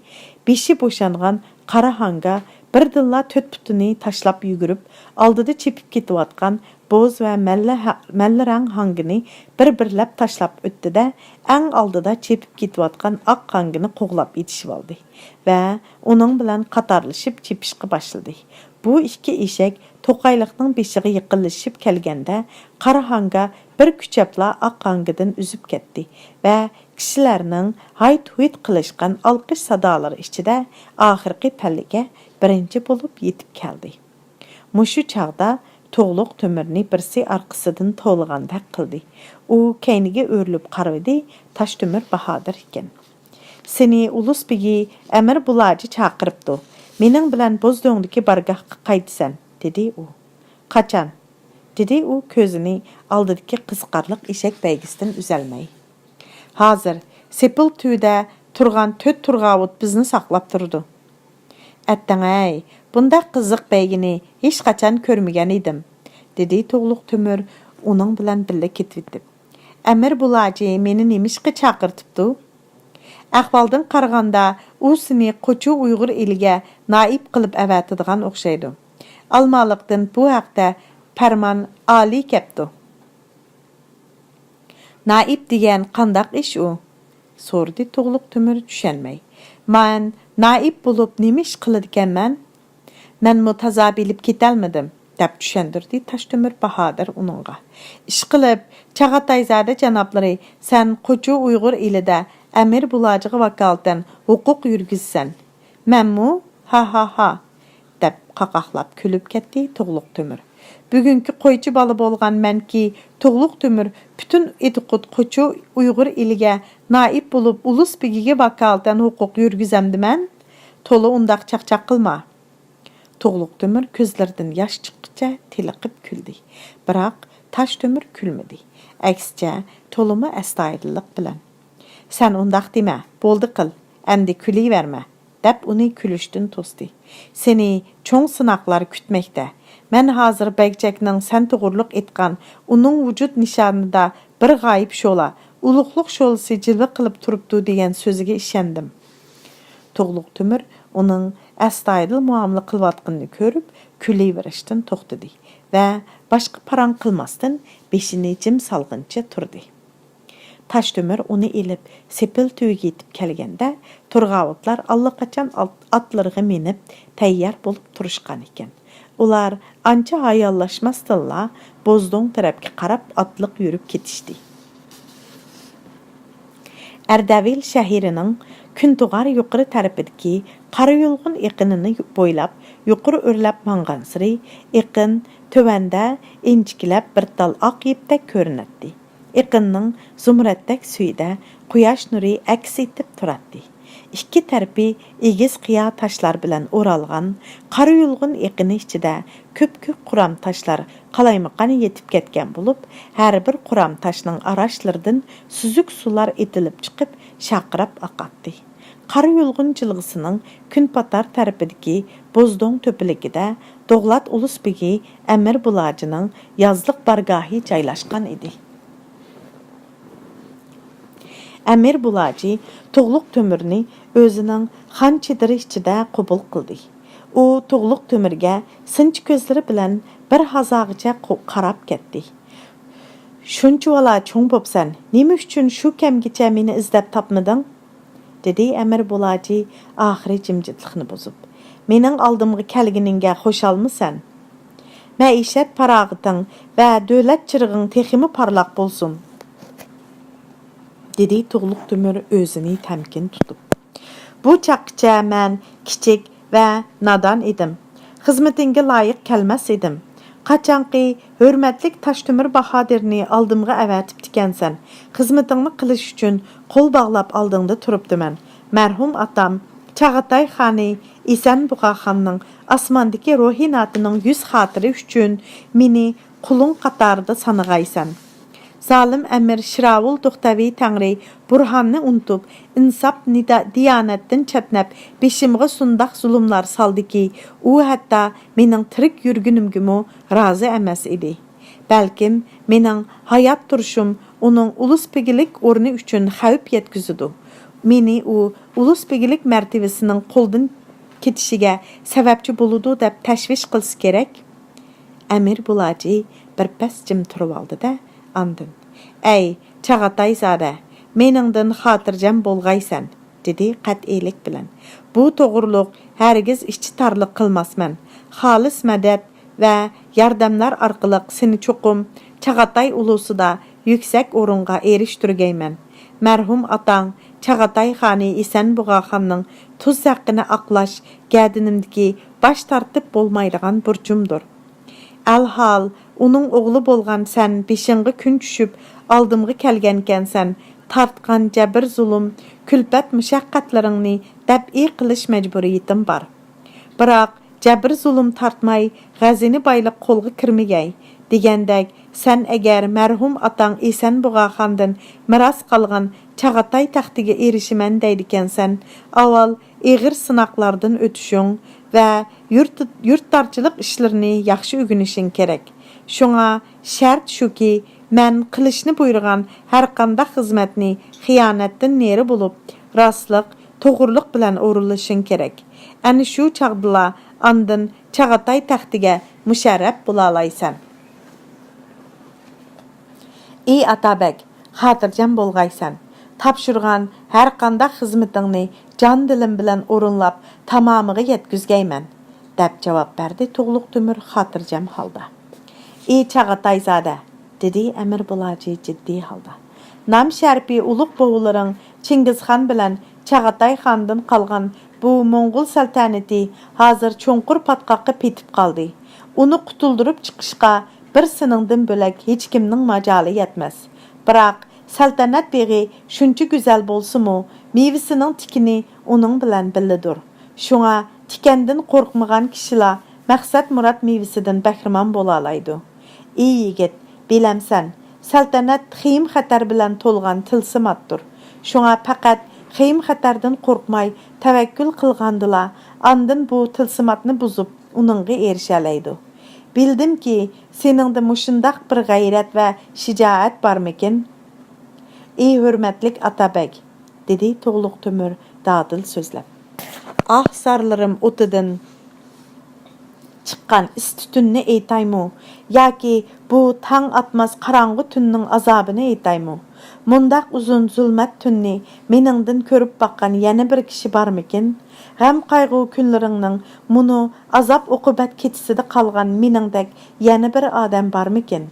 بېشى بوشانغان قارا ھاڭگا بىردىنلا تۆت پۇتىنى تاشلاپ يۈگۈرۈپ، ئالدىدا چېپىپ كېتىۋاتقان بوز ۋە مەللە ھە-، مەللە رەڭ ھاڭگىنى بىر-بىرلەپ تاشلاپ ئۆتتى-دە، ئەڭ ئالدىدا چېپىپ كېتىۋاتقان ئاق ھاڭگىنى قوغلاپ يېتىشىۋالدى ۋە ئۇنىڭ بىلەن قاتارلىشىپ چېپىشقا باشلىدى. بۇ ئىككى ئېشەك توقايلىقنىڭ بېشىغا يېقىنلىشىپ كەلگەندە، قارا ھاڭگا بىر كۈچەپلا ئاق ھاڭگىدىن ئۈزۈپ كەتتى ۋە كىشىلەرنىڭ ھايت-ھۇيت قىلىشقان ئالقىش سادالىرى ئىچىدە ئاخىرقى پەللىگە بىرىنچى بولۇپ يېتىپ كەلدى. مۇشۇ چاغدا تۇغلۇق تۆمۈرنى بىرسى ئارقىسىدىن توۋلىغاندەك قىلدى. ئۇ كەينىگە ئۆرۈلۈپ قارىۋىدى، تاشتۆمۈر باھادىر ئىكەن. «سېنى ئۇلۇس بېگى ئەمىر بۇلاجى چاقىرىپتۇ. مېنىڭ بىلەن بوزدۆڭدىكى بارگاھقا قايتىسەن»، دېدى ئۇ. «قاچان؟» دېدى ئۇ كۆزىنى ئالدىدىكى قىزىقارلىق ئېشەك بەيگىسىدىن ئۈزەلمەي. «ھازىر سېپىل تۈۋىدە تۇرغان تۆت تۇرغاۋۇت بىزنى ساقلاپ تۇرىدۇ.» «ئەتتەڭ-ئەي، بۇنداق قىزىق بەيگىنى ھېچقاچان كۆرمىگەن ئىدىم»، دېدى تۇغلۇق تۆمۈر ئۇنىڭ بىلەن بىللە كېتىۋېتىپ. «ئەمىر بۇلاجى مېنى نېمىشقا چاقىرتىپتۇ؟» «ئەھۋالدىن قارىغاندا، ئۇ سېنى قوچۇ ئۇيغۇر ئېلىگە نائىپ قىلىپ ئەۋەتىدىغان ئوخشايدۇ. ئالمالىقتىن بۇ ھەقتە پەرمان ئالىي كەپتۇ.» «نائىپ دېگەن قانداق ئىش ئۇ؟» سورىدى تۇغلۇق تۆمۈر چۈشەنمەي. «مەن نائىپ بولۇپ نېمە ئىش قىلىدىكەنمەن؟» «مەنمۇ تازا بىلىپ كېتەلمىدىم»، دەپ چۈشەندۈردى تاشتۆمۈر باھادىر ئۇنىڭغا. «ئىشقىلىپ، چاغاتايزادە جانابلىرى، سەن قوچۇ ئۇيغۇر ئېلىدە ئەمىر بۇلاجىغا ۋاكالىتەن ھوقۇق يۈرگۈزىسەن.» «مەنمۇ؟ ھا، ھا، ھا!» دەپ قاقاقلاپ كۈلۈپ كەتتى تۇغلۇق تۆمۈر. «بۈگۈنكى قويچى بالا بولغان مەنكى، تۇغلۇق تۆمۈر پۈتۈن ئىدىقۇت قوچۇ ئۇيغۇر ئېلىگە نائىپ بولۇپ، ئۇلۇس بېگىگە ۋاكالىتەن ھوقۇق يۈرگۈزەمدىمەن؟ تولا ئۇنداق چاقچاق قىلما.» تۇغلۇق تۆمۈر كۆزلىرىدىن ياش چىققىچە تېلىقىپ كۈلدى. بىراق تاش تۆمۈر كۈلمىدى. ئەكسىچە، تولىمۇ ئەستايىدىللىق بىلەن، «سەن ئۇنداق دېمە، بولدى قىل، ئەمدى كۈلۈۋەرمە.» دەپ ئۇنى كۈلۈشتىن توستى. «سېنى چوڭ سىناقلار كۈتمەكتە. مەن ھازىر بەگچەكنىڭ سەن توغرۇلۇق ئېيتقان ئۇنىڭ ۋۇجۇد نىشانىدا بىر غايىب شولا، ئۇلۇغلۇق شولىسى جىلۋە قىلىپ تۇرۇپتۇ دېگەن سۆزىگە ئىشەندىم. تۇغلۇق تۆمۈر ئۇنىڭ ئەستايىدىل مۇئامىلە قىلىۋاتقىنىنى كۆرۈپ، كۈلۈۋېرىشتىن توختىدى ۋە باشقا پاراڭ قىلماستىن، بېشىنى جىم سالغىنىچە تۇردى. تاشتۆمۈر ئۇنى ئېلىپ، سېپىل تۈۋىگە يېتىپ كەلگەندە، تۇرغاۋۇتلار ئاللىقاچان ئات-، ئاتلىرىغا مىنىپ، تەييار بولۇپ تۇرۇشقان ئىكەن. ئۇلار ئانچە ھاياللاشماستىنلا، بوزدوڭ تەرەپكە قاراپ ئاتلىق يۈرۈپ كېتىشتى. ئەردەۋىل شەھىرىنىڭ كۈنتۇغار يۇقىرى تەرىپىدىكى قارا يۇلغۇن ئېقىنىنى بويلاپ يۇقىرى ئۆرلەپ ماڭغانسېرى، ئېقىن تۆۋەندە ئىنچىكىلەپ بىر تال ئاق يىپتەك كۆرۈنەتتى. ئېقىننىڭ زۇمرەتتەك سۈيىدە قۇياش نۇرى ئەكس ئېتىپ تۇراتتى. ئىككى تەرىپى ئېگىز قىيا تاشلار بىلەن ئورالغان قارا يۇلغۇن ئېقىنى ئىچىدە كۆپكۆك قۇرام تاشلار قالايمىقان يېتىپ كەتكەن بولۇپ، ھەر بىر قۇرام تاشنىڭ ئاراشلىرىدىن سۈزۈك سۇلار ئېتىلىپ چىقىپ، شارقىراپ ئاقاتتى. قارا يۇلغۇن جىلغىسىنىڭ كۈنپاتار تەرىپىدىكى بوزدوڭ تۆپىلىكىدە دوغلات ئۇلۇس بېگى ئەمىر بۇلاجىنىڭ يازلىق بارگاھى جايلاشقان ئىدى. ئەمىر بۇلاجى تۇغلۇق تۆمۈرنى ئۆزىنىڭ خان چېدىرى ئىچىدە قوبۇل قىلدى. ئۇ تۇغلۇق تۆمۈرگە سىنچى كۆزلىرى بىلەن بىر ھازاغىچە قو-، قاراپ كەتتى. شۇنچىۋالا چوڭ بوپسەن، نېمە ئۈچۈن شۇ كەمگىچە مېنى ئىزدەپ تاپمىدىڭ؟ دېدى ئەمىر بۇلاجى ئاخىرى جىمجىتلىقنى بۇزۇپ. مېنىڭ ئالدىمغا كەلگىنىڭگە خۇشالمۇسەن؟ مەئىشەت پاراغىتىڭ ۋە دۆلەت چىرىغىڭ تېخىمۇ پارلاق بولسۇن، دېدى تۇغلۇق تۆمۈر ئۆزىنى تەمكىن تۇتۇپ. بۇ چاغقىچە مەن كىچىك ۋە نادان ئىدىم. خىزمىتىڭگە لايىق كەلمەس ئىدىم. قاچانقى ھۆرمەتلىك تاشتۆمۈر باھادىرنى ئالدىمغا ئەۋەتىپتىكەنسەن، خىزمىتىڭنى قىلىش ئۈچۈن قول باغلاپ ئالدىڭدا تۇرۇپتىمەن. مەرھۇم ئاتام چاغاتاي خانى ئېسەن بۇغا خاننىڭ ئاسماندىكى روھىناتىنىڭ يۈز خاتىرە ئۈچۈن مېنى قۇلۇڭ قاتارىدا سانىغايسەن. زالىم ئەمىر شىراۋۇل توختاۋى تەڭرى بۇرھاننى ئۇنتۇپ، ئىنساپ نىدا-، دىيانەتتىن چەتنەپ، بېشىمغا شۇنداق زۇلۇملار سالدىكى، ئۇ ھەتتا مېنىڭ تىرىك يۈرگىنىمگىمۇ رازى ئەمەس ئىدى. بەلكىم مېنىڭ ھايات تۇرۇشۇم ئۇنىڭ ئۇلۇس بىگلىك ئورنى ئۈچۈن خەۋپ يەتكۈزىدۇ. مېنى ئۇ ئۇلۇس بىگلىك مەرتىۋىسىنىڭ قولدىن كېتىشىگە سەۋەبچى بولىدۇ دەپ تەشۋىش قىلسا كېرەك. ئەمىر بۇلاجى بىر پەس جىم تۇرۇۋالدى-دە، ئاندىن، ئەي، چاغاتايزادە، مېنىڭدىن خاتىرجەم بولغايسەن، دېدى قەتئىيلىك بىلەن. بۇ توغرۇلۇق ھەرگىز ئىچى تارلىق قىلماسمەن. خالىس مەدەت ۋە ياردەملەر ئارقىلىق سېنى چوقۇم چاغاتاي ئۇلۇسىدا يۈكسەك ئورۇنغا ئېرىشتۈرگەيمەن. مەرھۇم ئاتاڭ چاغاتاي خانى ئېسەن بۇغا خاننىڭ تۇز ھەققىنى ئاقلاش گەدىنىمدىكى باش تارتىپ بولمايدىغان بۇرچۇمدۇر. ئەلھال، ئۇنىڭ ئوغلى بولغان سەن بېشىڭغا كۈن چۈشۈپ، ئالدىمغا كەلگەنكەنسەن، تارتقان جەبىر-زۇلۇم، كۈلپەت-مۇشەققەتلىرىڭنى دەپئى قىلىش مەجبۇرىيىتىم بار. بىراق، جەبىر-زۇلۇم تارتماي، غەزىنە بايلىق قولغا كىرمىگەي، دېگەندەك، سەن ئەگەر مەرھۇم ئاتاڭ ئېسەن بۇغا خاندىن مىراس قالغان چاغاتاي تەختىگە ئېرىشىمەن دەيدىكەنسەن، ئاۋۋال ئېغىر سىناقلاردىن ئۆتۈشۈڭ ۋە يۇرت، يۇرتدارچىلىق ئىشلىرىنى ياخشى ئۆگىنىشىڭ كېرەك. شۇڭا شەرت شۇكى، مەن قىلىشنى بۇيرۇغان ھەرقانداق خىزمەتنى خىيانەتتىن نېرى بولۇپ، راستلىق، توغرىلىق بىلەن ئورۇنلىشىڭ كېرەك. ئەنە شۇ چاغدىلا ئاندىن چاغاتاي تەختىگە مۇشەررەپ بولالايسەن. ئى ئاتابەگ، خاتىرجەم بولغايسەن. تاپشۇرغان ھەرقانداق خىزمىتىڭنى جان-دىلىم بىلەن ئورۇنلاپ، تامامىغا يەتكۈزگەيمەن، دەپ جاۋاب بەردى تۇغلۇق تۆمۈر خاتىرجەم ھالدا. ئى چاغاتايزادە، دېدى ئەمىر بۇلاجى جىددىي ھالدا. نام شەرىپى ئۇلۇغ بوۋىلىرىڭ چىڭگىزخان بىلەن چاغاتاي خاندىن قالغان بۇ موڭغۇل سەلتەنىتى ھازىر چوڭقۇر پاتقاققا پېتىپ قالدى. ئۇنى قۇتۇلدۇرۇپ چىقىشقا بىر سېنىڭدىن بۆلەك ھېچكىمنىڭ ماجالى يەتمەس. بىراق، سەلتەنەت بېغى شۇنچە گۈزەل بولسىمۇ، مېۋىسىنىڭ تىكىنى ئۇنىڭ بىلەن بىللىدۇر. شۇڭا، تىكەندىن قورقمىغان كىشىلا مەقسەت-مۇراد مېۋىسىدىن بەھرىمەن بولالايدۇ. ئى يىگىت، بىلەمسەن، سەلتەنەت خېيىم-خەتەر بىلەن تولغان تىلسىماتتۇر. شۇڭا پەقەت خېيىم-خەتەردىن قورقماي، تەۋەككۈل قىلغاندىلا، ئاندىن بۇ تىلسىماتنى بۇزۇپ، ئۇنىڭغا ئېرىشەلەيدۇ. بىلدىمكى، سېنىڭدە مۇشۇنداق بىر غەيرەت ۋە شىجائەت بارمىكىن؟ ئى ھۆرمەتلىك ئاتابەگ، دېدى تۇغلۇق تۆمۈر دادىل سۆزلەپ. ئاھ زارلىرىم ئوتىدىن چىققان ئىس تۈتۈننى ئېيتايمۇ؟ ياكى بۇ تاڭ ئاتماس قاراڭغۇ تۈننىڭ ئازابىنى ئېيتايمۇ؟ مۇنداق ئۇزۇن زۇلمەت تۈننى مېنىڭدىن كۆرۈپ باققان يەنە بىر كىشى بارمىكىن؟ غەم-قايغۇ كۈنلىرىڭنىڭ مۇنۇ ئازاب-ئوقۇبەت كېچىسىدە قالغان مېنىڭدەك يەنە بىر ئادەم بارمىكىن؟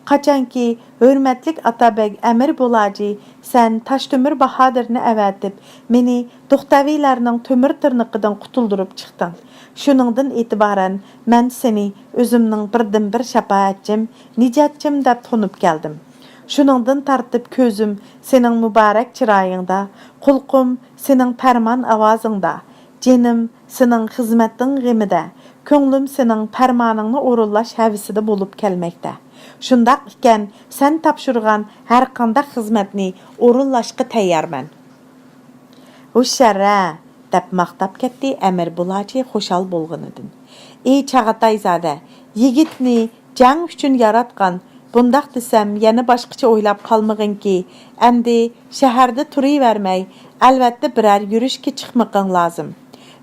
قاچانكى ھۆرمەتلىك ئاتابەگ ئەمىر بۇلاجى، سەن تاشتۆمۈر باھادىرنى ئەۋەتىپ، مېنى دوختەۋىلەرنىڭ تۆمۈر تىرنىقىدىن قۇتۇلدۇرۇپ چىقتىڭ. شۇنىڭدىن ئېتىبارەن مەن سېنى ئۆزۈمنىڭ بىردىنبىر شاپائەتچىم، نىجاتچىم دەپ تونۇپ كەلدىم. شۇنىڭدىن تارتىپ كۆزۈم سېنىڭ مۇبارەك چىرايىڭدا، قۇلىقىم سېنىڭ پەرمان ئاۋازىڭدا، جېنىم سېنىڭ خىزمىتىڭ غېمىدە، كۆڭلۈم سېنىڭ پەرمانىڭنى ئورۇنلاش ھەۋىسىدە بولۇپ كەلمەكتە. شۇنداق ئىكەن، سەن تاپشۇرغان ھەرقانداق خىزمەتنى ئورۇنلاشقا تەييارمەن. ھوشيار-ھە! دەپ ماختاپ كەتتى ئەمىر بۇلاچى خۇشال بولغىنىدىن. ئى چاغاتايزادە، يىگىتنى جەڭ ئۈچۈن ياراتقان، بۇنداق دېسەم يەنە باشقىچە ئويلاپ قالمىغىنكى، ئەمدى شەھەردە تۇرۇۋەرمەي، ئەلۋەتتە بىرەر يۈرۈشكە چىقمىقىڭ لازىم.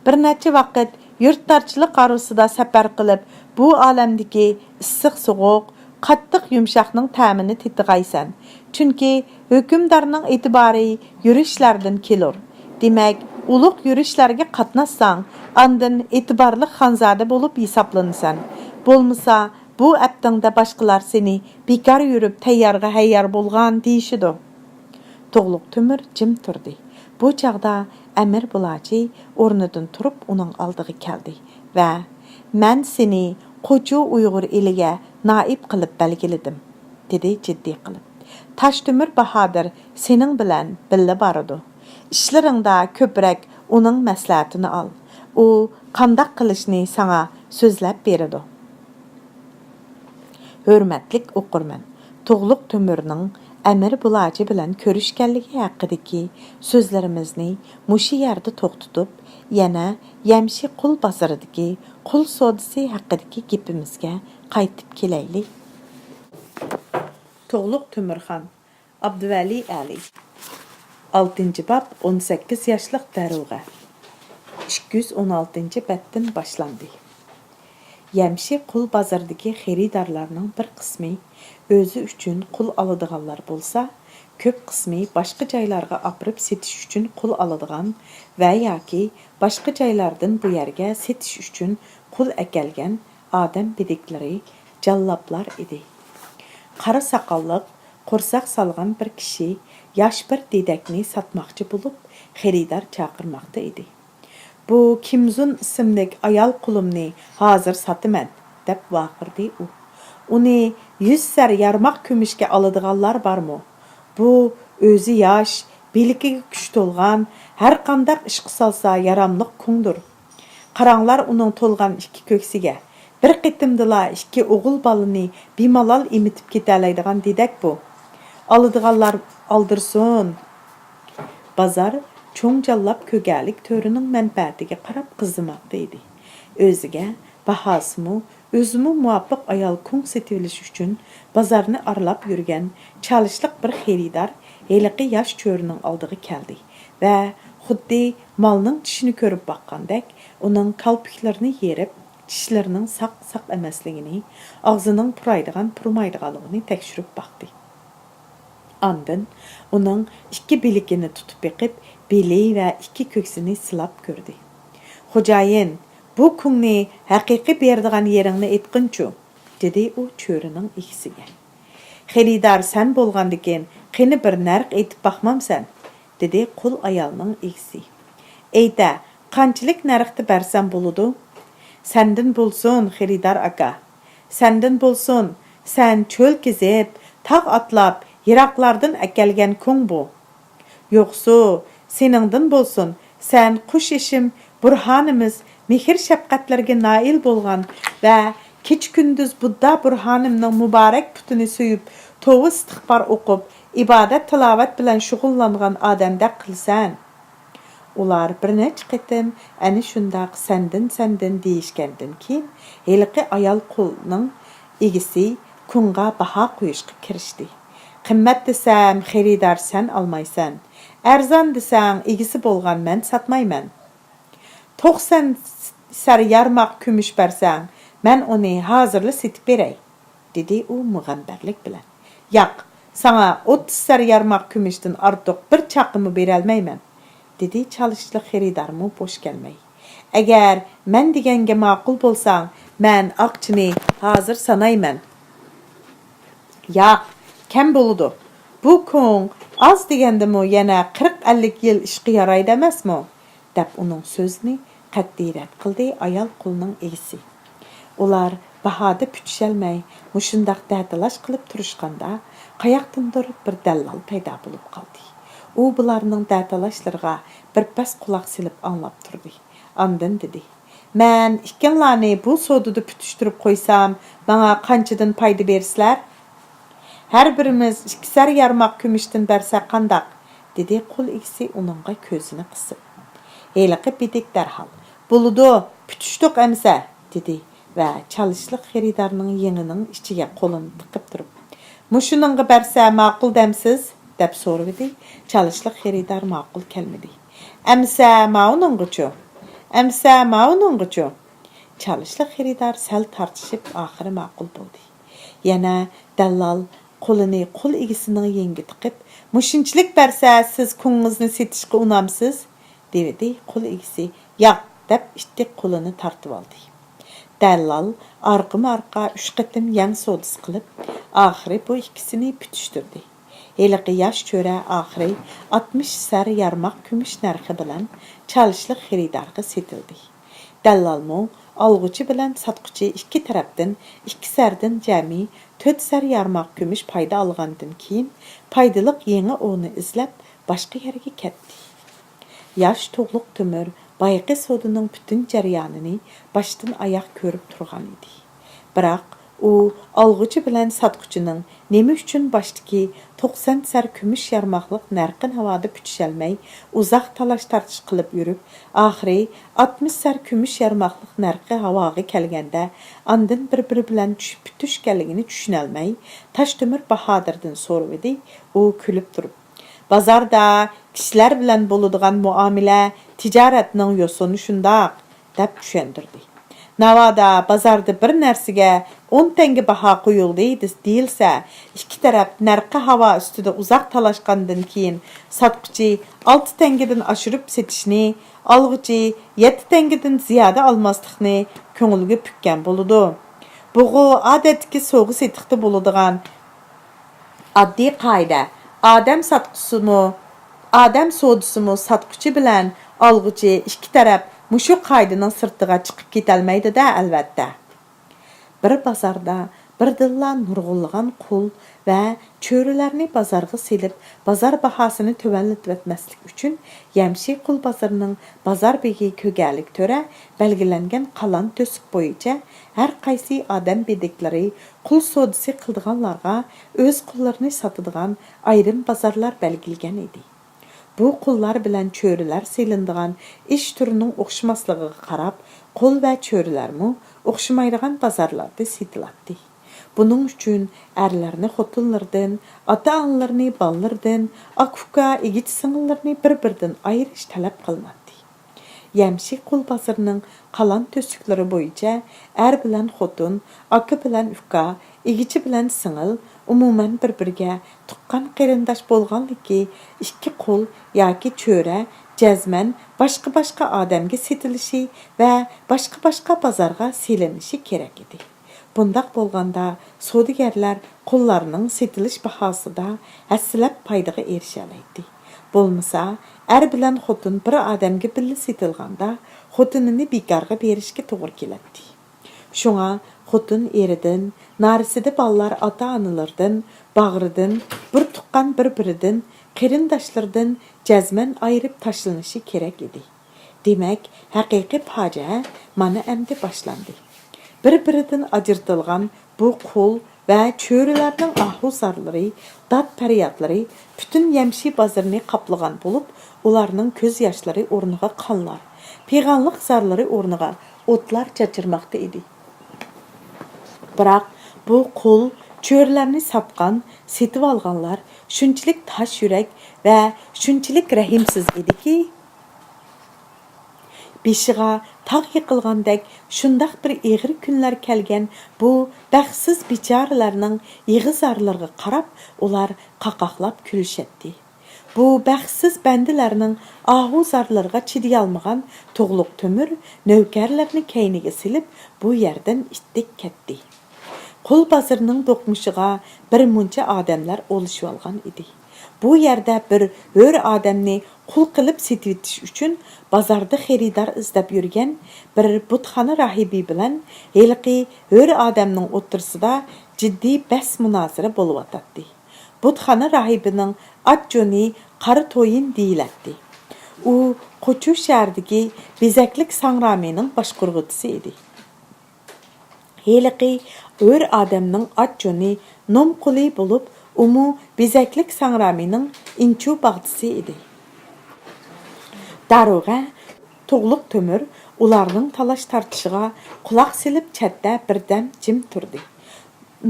بىر نەچچە ۋاقىت يۇرتدارچىلىق ئارىسىدا سەپەر قىلىپ، بۇ ئالەمدىكى ئىسسىق-سوغۇق، قاتتىق-يۇمشاقنىڭ تەمىنى تېتىغايسەن. چۈنكى ھۆكۈمدارنىڭ ئېتىبارى يۈرۈشلەردىن كېلۇر. دېمەك، ئۇلۇغ يۈرۈشلەرگە قاتناشساڭ، ئاندىن ئېتىبارلىق خانزادە بولۇپ ھېسابلىنىسەن. بولمىسا، بۇ ئەپتىڭدە باشقىلار سېنى بىكار يۈرۈپ تەييارغا ھەييار بولغان دېيىشىدۇ. تۇغلۇق تۆمۈر جىم تۇردى. بۇ چاغدا ئەمىر بۇلاچى ئورنىدىن تۇرۇپ ئۇنىڭ ئالدىغا كەلدى ۋە، مەن سېنى قوچۇ ئۇيغۇر ئېلىگە نائىب قىلىپ بەلگىلىدىم، دېدى جىددىي قىلىپ. تاشتۆمۈر باھادىر سېنىڭ بىلەن بىللە بارىدۇ. ئىشلىرىڭدا كۆپرەك ئۇنىڭ مەسلىھەتىنى ئال. ئۇ قانداق قىلىشنى ساڭا سۆزلەپ بېرىدۇ. ھۆرمەتلىك ئوقۇرمەن، تۇغلۇق تۆمۈرنىڭ ئەمىر بۇلاجى بىلەن كۆرۈشكەنلىكى ھەققىدىكى سۆزلىرىمىزنى مۇشۇ يەردە توختىتىپ، يەنە يەمشى قۇل بازىرىدىكى قۇل سودىسى ھەققىدىكى گېپىمىزگە قايتىپ كېلەيلى. تۇغلۇق تۆمۈرخان، ئابدۇۋەلى ئەلى. ئالتىنچى باب، ئون سەككىز ياشلىق دەرۋىغە. ئىككى يۈز ئون ئالتىنچى بەتتىن باشلاندى. يەمشى قۇل بازىرىدىكى خېرىدارلارنىڭ بىر قىسمى ئۆزى ئۈچۈن قۇل ئالىدىغانلار بولسا، كۆپ قىسمى باشقا جايلارغا ئاپىرىپ سېتىش ئۈچۈن قۇل ئالىدىغان ۋە ياكى باشقا جايلاردىن بۇ يەرگە سېتىش ئۈچۈن قۇل ئەكەلگەن ئادەم بىدىكلىرى، جاللاپلار ئىدى. قارا ساقاللىق، قورساق سالغان بىر كىشى ياش بىر دېدەكنى ساتماقچى بولۇپ، خېرىدار چاقىرماقتا ئىدى. «بۇ كىمزۇن ئىسىملىك ئايال قۇلۇمنى ھازىر ساتىمەن!» دەپ ۋارقىرىدى ئۇ. «ئۇنى يۈز سەر يارماق كۈمۈشكە ئالىدىغانلار بارمۇ؟ بۇ ئۆزى ياش، بىلىكىگە كۈچ تولغان، ھەرقانداق ئىشقا سالسا ياراملىق كۇڭدۇر. قاراڭلار ئۇنىڭ تولغان ئىككى كۆكسىگە. بىر قېتىمدىلا ئىككى ئوغۇل بالىنى بىمالال ئېمىتىپ كېتەلەيدىغان دېدەك بۇ. ئالىدىغانلار ئالدىرسۇن!» بازار چوڭ جاللاپ كۆگەلىك تۆرىنىڭ مەنپەئەتىگە قاراپ قىزىماقتا ئىدى. ئۆزىگە، باھاسىمۇ، ئۆزىمۇ مۇۋاپىق ئايال كۇڭ سېتىۋېلىش ئۈچۈن بازارنى ئارىلاپ يۈرگەن چالىشلىق بىر خېرىدار ھېلىقى ياش چۆرىنىڭ ئالدىغا كەلدى ۋە خۇددى مالنىڭ چىشىنى كۆرۈپ باققاندەك ئۇنىڭ كالپۇكلىرىنى يېرىپ، چىشلىرىنىڭ ساق-ساق ئەمەسلىكىنى، ئاغزىنىڭ پۇرايدىغان-پۇرىمايدىغانلىقىنى تەكشۈرۈپ باقتى. ئاندىن ئۇنىڭ ئىككى بىلىكىنى تۇتۇپ بېقىپ، بېلى ۋە ئىككى كۆكسىنى سىلاپ كۆردى. «خوجايىن، بۇ كۇڭنى ھەقىقىي بېرىدىغان يېرىڭنى ئېيتقىنچۇ؟» دېدى ئۇ چۆرىنىڭ ئىگىسىگە. «خېرىدار سەن بولغاندىكىن، قېنى بىر نەرخ ئېيتىپ باقمامسەن؟» دېدى قۇل ئايالنىڭ ئىگىسى. «ئېيتە، قانچىلىك نەرختە بەرسەم بولىدۇ؟» «سەندىن بولسۇن، خېرىدار ئاكا، سەندىن بولسۇن، سەن چۆل كېزىپ، تاغ ئاتلاپ، يىراقلاردىن ئەكەلگەن كۇڭ بۇ.» «يوقسۇ، سېنىڭدىن بولسۇن، سەن قۇش ئېشىم بۇرھانىمىز، مېھىر-شەپقەتلەرگە نائىل بولغان ۋە كېچە-كۈندۈز بۇددا بۇرھانىمنىڭ مۇبارەك پۇتىنى سۆيۈپ، توۋا-ئىستىغپار ئوقۇپ، ئىبادەت-تىلاۋەت بىلەن شۇغۇللانغان ئادەمدەك قىلىسەن.» ئۇلار بىر نەچچە قېتىم ئەنە شۇنداق سەندىن، سەندىن دېيىشكەندىن كېيىن، ھېلىقى ئايال قۇلنىڭ ئىگىسى كۇڭغا باھا قويۇشقا كىرىشتى. قىممەت دېسەم، خېرىدار سەن ئالمايسەن. ئەرزان دېسەڭ، ئىگىسى بولغان مەن ساتمايمەن. توقسان سەر يارماق كۈمۈش بەرسەڭ، مەن ئۇنى ھازىرلا سېتىپ بېرەي، دېدى ئۇ مۇغەمبەرلىك بىلەن. ياق، ساڭا ئوتتۇز سەر يارماق كۈمۈشتىن ئارتۇق بىر چاقىمۇ بېرەلمەيمەن، دېدى چالىشلىق خېرىدارمۇ بوش كەلمەي. ئەگەر مەن دېگەنگە ماقۇل بولساڭ، مەن ئاقچىنى ھازىر سانايمەن. ياق، كەم بولىدۇ. بۇ كوڭ ئاز دېگەندىمۇ يەنە قىرىق ئەللىك يىل ئىشقا يارايدۇ ئەمەسمۇ؟ دەپ ئۇنىڭ سۆزىنى قەتئىي رەت قىلدى ئايال قۇلنىڭ ئىگىسى. ئۇلار باھادا پۈتۈشەلمەي، مۇشۇنداق دەتالاش قىلىپ تۇرۇشقاندا، قاياقتىندۇر بىر دەللال پەيدا بولۇپ قالدى. ئۇ بۇلارنىڭ دەتالاشلىرىغا بىر پەس قۇلاق سېلىپ ئاڭلاپ تۇردى. ئاندىن دېدى، مەن ئىككىڭلارنى بۇ سودىدا پۈتۈشتۈرۈپ قويسام، ماڭا قانچىدىن پايدا بېرىسىلەر؟ ھەر بىرىمىز ئىككى سەر يارماق كۈمۈشتىن بەرسەك قانداق؟ دېدى قۇل ئىگىسى ئۇنىڭغا كۆزىنى قىسىپ. ھېلىقى بېدىك دەرھال، بولىدۇ، پۈتۈشتۇق ئەمىسە، دېدى ۋە چالىشلىق خېرىدارنىڭ يېڭىنىڭ ئىچىگە قولىنى تىقىپ تۇرۇپ، مۇشۇنىڭغا بەرسە ماقۇل دەمسىز؟ دەپ سورىۋىدى. چالىشلىق خېرىدار ماقۇل كەلمىدى. ئەمىسە ماۋۇنىڭغىچۇ؟ ئەمىسە ماۋۇنىڭغىچۇ؟ چالىشلىق خېرىدار سەل تارتىشىپ، ئاخىرى ماقۇل بولدى. يەنە دەللال قولىنى قۇل ئىگىسىنىڭ يېنىگە تىقىپ، مۇشۇنچىلىك بەرسە سىز كوڭىڭىزنى سېتىشقا ئۇنامسىز؟ دېۋىدى. قۇل ئىگىسى ياق دەپ ئىتتىك قولىنى تارتىۋالدى. دەللال ئارقىمۇ ئارقا ئۈچ قېتىم يەڭ سودىسى قىلىپ، ئاخىرى بۇ ئىككىسىنى پۈتۈشتۈردى. ھېلىقى ياش چۆرە ئاخىرى ئاتمىش سەر يارماق كۈمۈش نەرخى بىلەن چالىشلىق خېرىدارغا سېتىلدى. دەللالمۇ ئالغۇچى بىلەن ساتقۇچى ئىككى تەرەپتىن ئىككى سەردىن جەمئىي تۆت سەر يارماق كۈمۈش پايدا ئالغاندىن كېيىن، پايدىلىق يېڭى ئورنى ئىزدەپ، باشقا يەرگە كەتتى. ياش تۇغلۇق تۆمۈر بايىقى سودىنىڭ پۈتۈن جەريانىنى باشتىن ئاياغ كۆرۈپ تۇرغان ئىدى. بىراق، ئۇ ئالغۇچى بىلەن ساتقۇچىنىڭ نېمە ئۈچۈن باشتىكى توقسان سەر كۈمۈش يارماقلىق نەرقى ناۋادا پۈتۈشەلمەي، ئۇزاق تالاش-تارتىش قىلىپ يۈرۈپ، ئاخىرى ئاتمىش سەر كۈمۈش يارماقلىق نەرقى ھاۋاغا كەلگەندە، ئاندىن بىر-بىرى بىلەن چۈشۈپ پۈتۈشكەنلىكىنى چۈشىنەلمەي، تاشتۆمۈر باھادىردىن سورىۋىدى، ئۇ كۈلۈپ تۇرۇپ. بازاردا كىشىلەر بىلەن بولىدىغان مۇئامىلە تىجارەتنىڭ يوسۇنى شۇنداق، دەپ چۈشەندۈردى. ناۋادا بازاردا بىر نەرسىگە ئون تەڭگە باھا قويۇلدى دېس-، دېيىلسە، ئىككى تەرەپ نەرقى ھاۋا ئۈستىدە ئۇزاق تالاشقاندىن كېيىن، ساتقۇچى ئالتە تەڭگىدىن ئاشۇرۇپ سېتىشنى، ئالغۇچى يەتتە تەڭگىدىن زىيادە ئالماسلىقنى كۆڭۈلگە پۈككەن بولىدۇ. بۇغۇ ئادەتتىكى سودا-سېتىقتا بولىدىغان ئاددىي قائىدە. ئادەم ساتقۇسىمۇ، ئادەم سودىسىمۇ ساتقۇچى بىلەن ئالغۇچى ئىككى تەرەپ مۇشۇ قائىدىنىڭ سىرتىغا چىقىپ كېتەلمەيدۇ-دە، ئەلۋەتتە. بىر بازاردا بىردىنلا نۇرغۇنلىغان قۇل ۋە چۆرىلەرنى بازارغا سېلىپ، بازار باھاسىنى تۆۋەنلىتىۋەتمەسلىك ئۈچۈن، يەمشى قۇل بازىرىنىڭ بازار بېگى كۆگەلىك تۆرە بەلگىلەنگەن قالان تۆسۈك بويىچە ھەر قايسى ئادەم بېدىكلىرى، قۇل سودىسى قىلىدىغانلارغا ئۆز قۇللىرىنى ساتىدىغان ئايرىم بازارلار بەلگىلىگەن ئىدى. بۇ قۇللار بىلەن چۆرىلەر سېلىنىدىغان ئىش تۈرىنىڭ ئوخشىماسلىقىغا قاراپ، قۇل ۋە چۆرىلەرمۇ ئوخشىمايدىغان بازارلاردا سېتىلاتتى. بۇنىڭ ئۈچۈن ئەرلەرنى خوتۇنلىرىدىن، ئاتا-ئانىلىرىنى بالىلىرىدىن، ئاكا-ئۇكا، ئىگىچى-سىڭىللىرىنى بىر-بىرىدىن ئايرىش تەلەپ قىلىناتتى. يەمشىك قۇل بازىرىنىڭ قالان تۆسۈكلىرى بويىچە ئەر بىلەن خوتۇن، ئاكا بىلەن ئۇكا، ئىگىچى بىلەن سىڭىل، ئومۇمەن بىر-بىرىگە تۇغقان قېرىنداش بولغانلىكى، ئىككى قۇل ياكى چۆرە جەزمەن باشقا-باشقا ئادەمگە سېتىلىشى ۋە باشقا-باشقا بازارغا سېلىنىشى كېرەك ئىدى. بۇنداق بولغاندا، سودىگەرلەر قۇللارنىڭ سېتىلىش باھاسىدا ھەسسىلەپ پايدىغا ئېرىشەلەيتتى. بولمىسا، ئەر بىلەن خوتۇن بىر ئادەمگە بىللە سېتىلغاندا، خوتۇنىنى بىكارغا بېرىشكە توغرا كېلەتتى. شۇڭا خوتۇن ئېرىدىن، نارەسىدە بالىلار ئاتا-ئانىلىرىدىن، باغرىدىن، بىر تۇغقان بىر-بىرىدىن، قېرىنداشلىرىدىن جەزمەن ئايرىپ تاشلىنىشى كېرەك ئىدى. دېمەك، ھەقىقىي پاجىئە مانا ئەمدى باشلاندى. بىر-بىرىدىن ئاجرىتىلغان بۇ قۇل ۋە چۆرىلەرنىڭ ئاھۇ-زارلىرى، داد-پەريادلىرى پۈتۈن يەمشى بازىرىنى قاپلىغان بولۇپ، ئۇلارنىڭ كۆز ياشلىرى ئورنىغا قانلار، پىغانلىق زارلىرى ئورنىغا ئوتلار چاچرىماقتا ئىدى. بىراق، بۇ قۇل چۆرىلەرنى ساتقان، سېتىۋالغانلار شۇنچىلىك تاش يۈرەك ۋە شۇنچىلىك رەھىمسىز ئىدىكى، بېشىغا تاغ يىقىلغاندەك شۇنداق بىر ئېغىر كۈنلەر كەلگەن بۇ بەختسىز بىچارىلەرنىڭ يىغا-زارلىرىغا قاراپ، ئۇلار قاقاقلاپ كۈلۈشەتتى. بۇ بەختسىز بەندىلەرنىڭ ئاھۇ-زارلىرىغا چىدىيالمىغان تۇغلۇق تۆمۈر نۆكەرلىرىنى كەينىگە سېلىپ، بۇ يەردىن ئىتتىك كەتتى. قۇل بازىرىنىڭ دوقمۇشىغا بىر مۇنچە ئادەملەر ئولىشىۋالغان ئىدى. بۇ يەردە بىر ھۆر ئادەمنى قۇل قىلىپ سېتىۋېتىش ئۈچۈن بازاردا خېرىدار ئىزدەپ يۈرگەن بىر بۇتخانا راھىبى بىلەن ھېلىقى ھۆر ئادەمنىڭ ئوتتۇرىسىدا جىددىي بەس-مۇنازىرە بولۇۋاتاتتى. بۇتخانا راھىبىنىڭ ئات-جونى قارا تويىن دېيىلەتتى. ئۇ قوچۇ شەھىرىدىكى بېزەكلىك ساڭرامىنىڭ باشقۇرغۇچىسى ئىدى. ھېلىقى ھۆر ئادەمنىڭ ئات-جونى نوم قۇلى بولۇپ، ئۇمۇ بېزەكلىك ساڭرامىنىڭ ئىنچۇ باغچىسى ئىدى. دارۇغە تۇغلۇق تۆمۈر ئۇلارنىڭ تالاش-تارتىشىغا قۇلاق سېلىپ چەتتە بىردەم جىم تۇردى.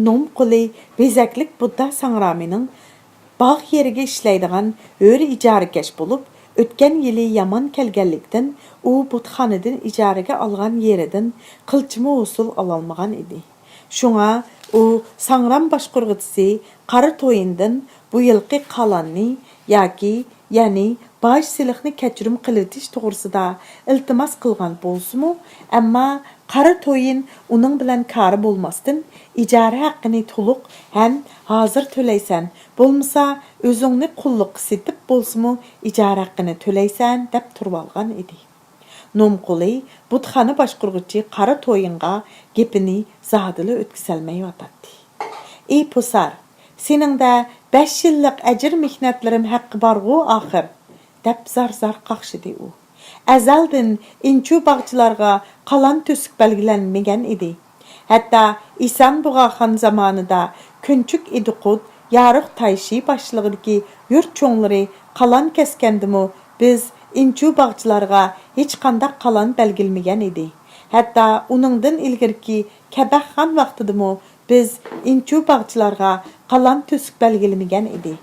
نوم قۇلى بېزەكلىك بۇددا ساڭرامىنىڭ باغ يېرىگە ئىشلەيدىغان ھۆر ئىجارىكەش بولۇپ، ئۆتكەن يىلى يامان كەلگەنلىكتىن، ئۇ بۇتخانىدىن ئىجارىگە ئالغان يېرىدىن قىلچىمۇ ھوسۇل ئالالمىغان ئىدى. شۇڭا ئۇ ساڭرام باشقۇرغۇچىسى قارا تويىندىن بۇ يىلقى قالاننى ياكى، يەنى باج سېلىقنى كەچۈرۈم قىلىۋېتىش توغرىسىدا ئىلتىماس قىلغان بولسىمۇ، ئەمما قارا تويىن ئۇنىڭ بىلەن كارى بولماستىن، ئىجارە ھەققىنى تولۇق ھەم ھازىر تۆلەيسەن، بولمىسا ئۆزۈڭنى قۇللۇققا سېتىپ بولسىمۇ ئىجارە ھەققىنى تۆلەيسەن، دەپ تۇرۇۋالغان ئىدى. نومقۇلى بۇتخانا باشقۇرغۇچى قارا تويىنغا گېپىنى زادىلا ئۆتكۈزەلمەيۋاتاتتى. ئى پۇسار، سېنىڭدە بەش يىللىق ئەجىر-مېھنەتلىرىم ھەققى بارغۇ ئاخىر، دەپ زار-زار قاقشىدى ئۇ. ئەزەلدىن ئىنچۇ باغچىلارغا قالان تۆسۈك بەلگىلەنمىگەن ئىدى. ھەتتا ئىسان بۇغاخان زامانىدا كۆنچۈك ئىدىقۇت، يارۇق تايشى باشچىلىقىدىكى يۇرت چوڭلىرى قالان كەسكەندىمۇ، بىز ئىنچۇ باغچىلارغا ھېچقانداق قالان بەلگىلىمىگەن ئىدى. ھەتتا ئۇنىڭدىن ئىلگىرىكى كەبەخخان ۋاقتىدىمۇ بىز ئىنچۇ باغچىلارغا قالان تۆسۈك بەلگىلىمىگەن ئىدى.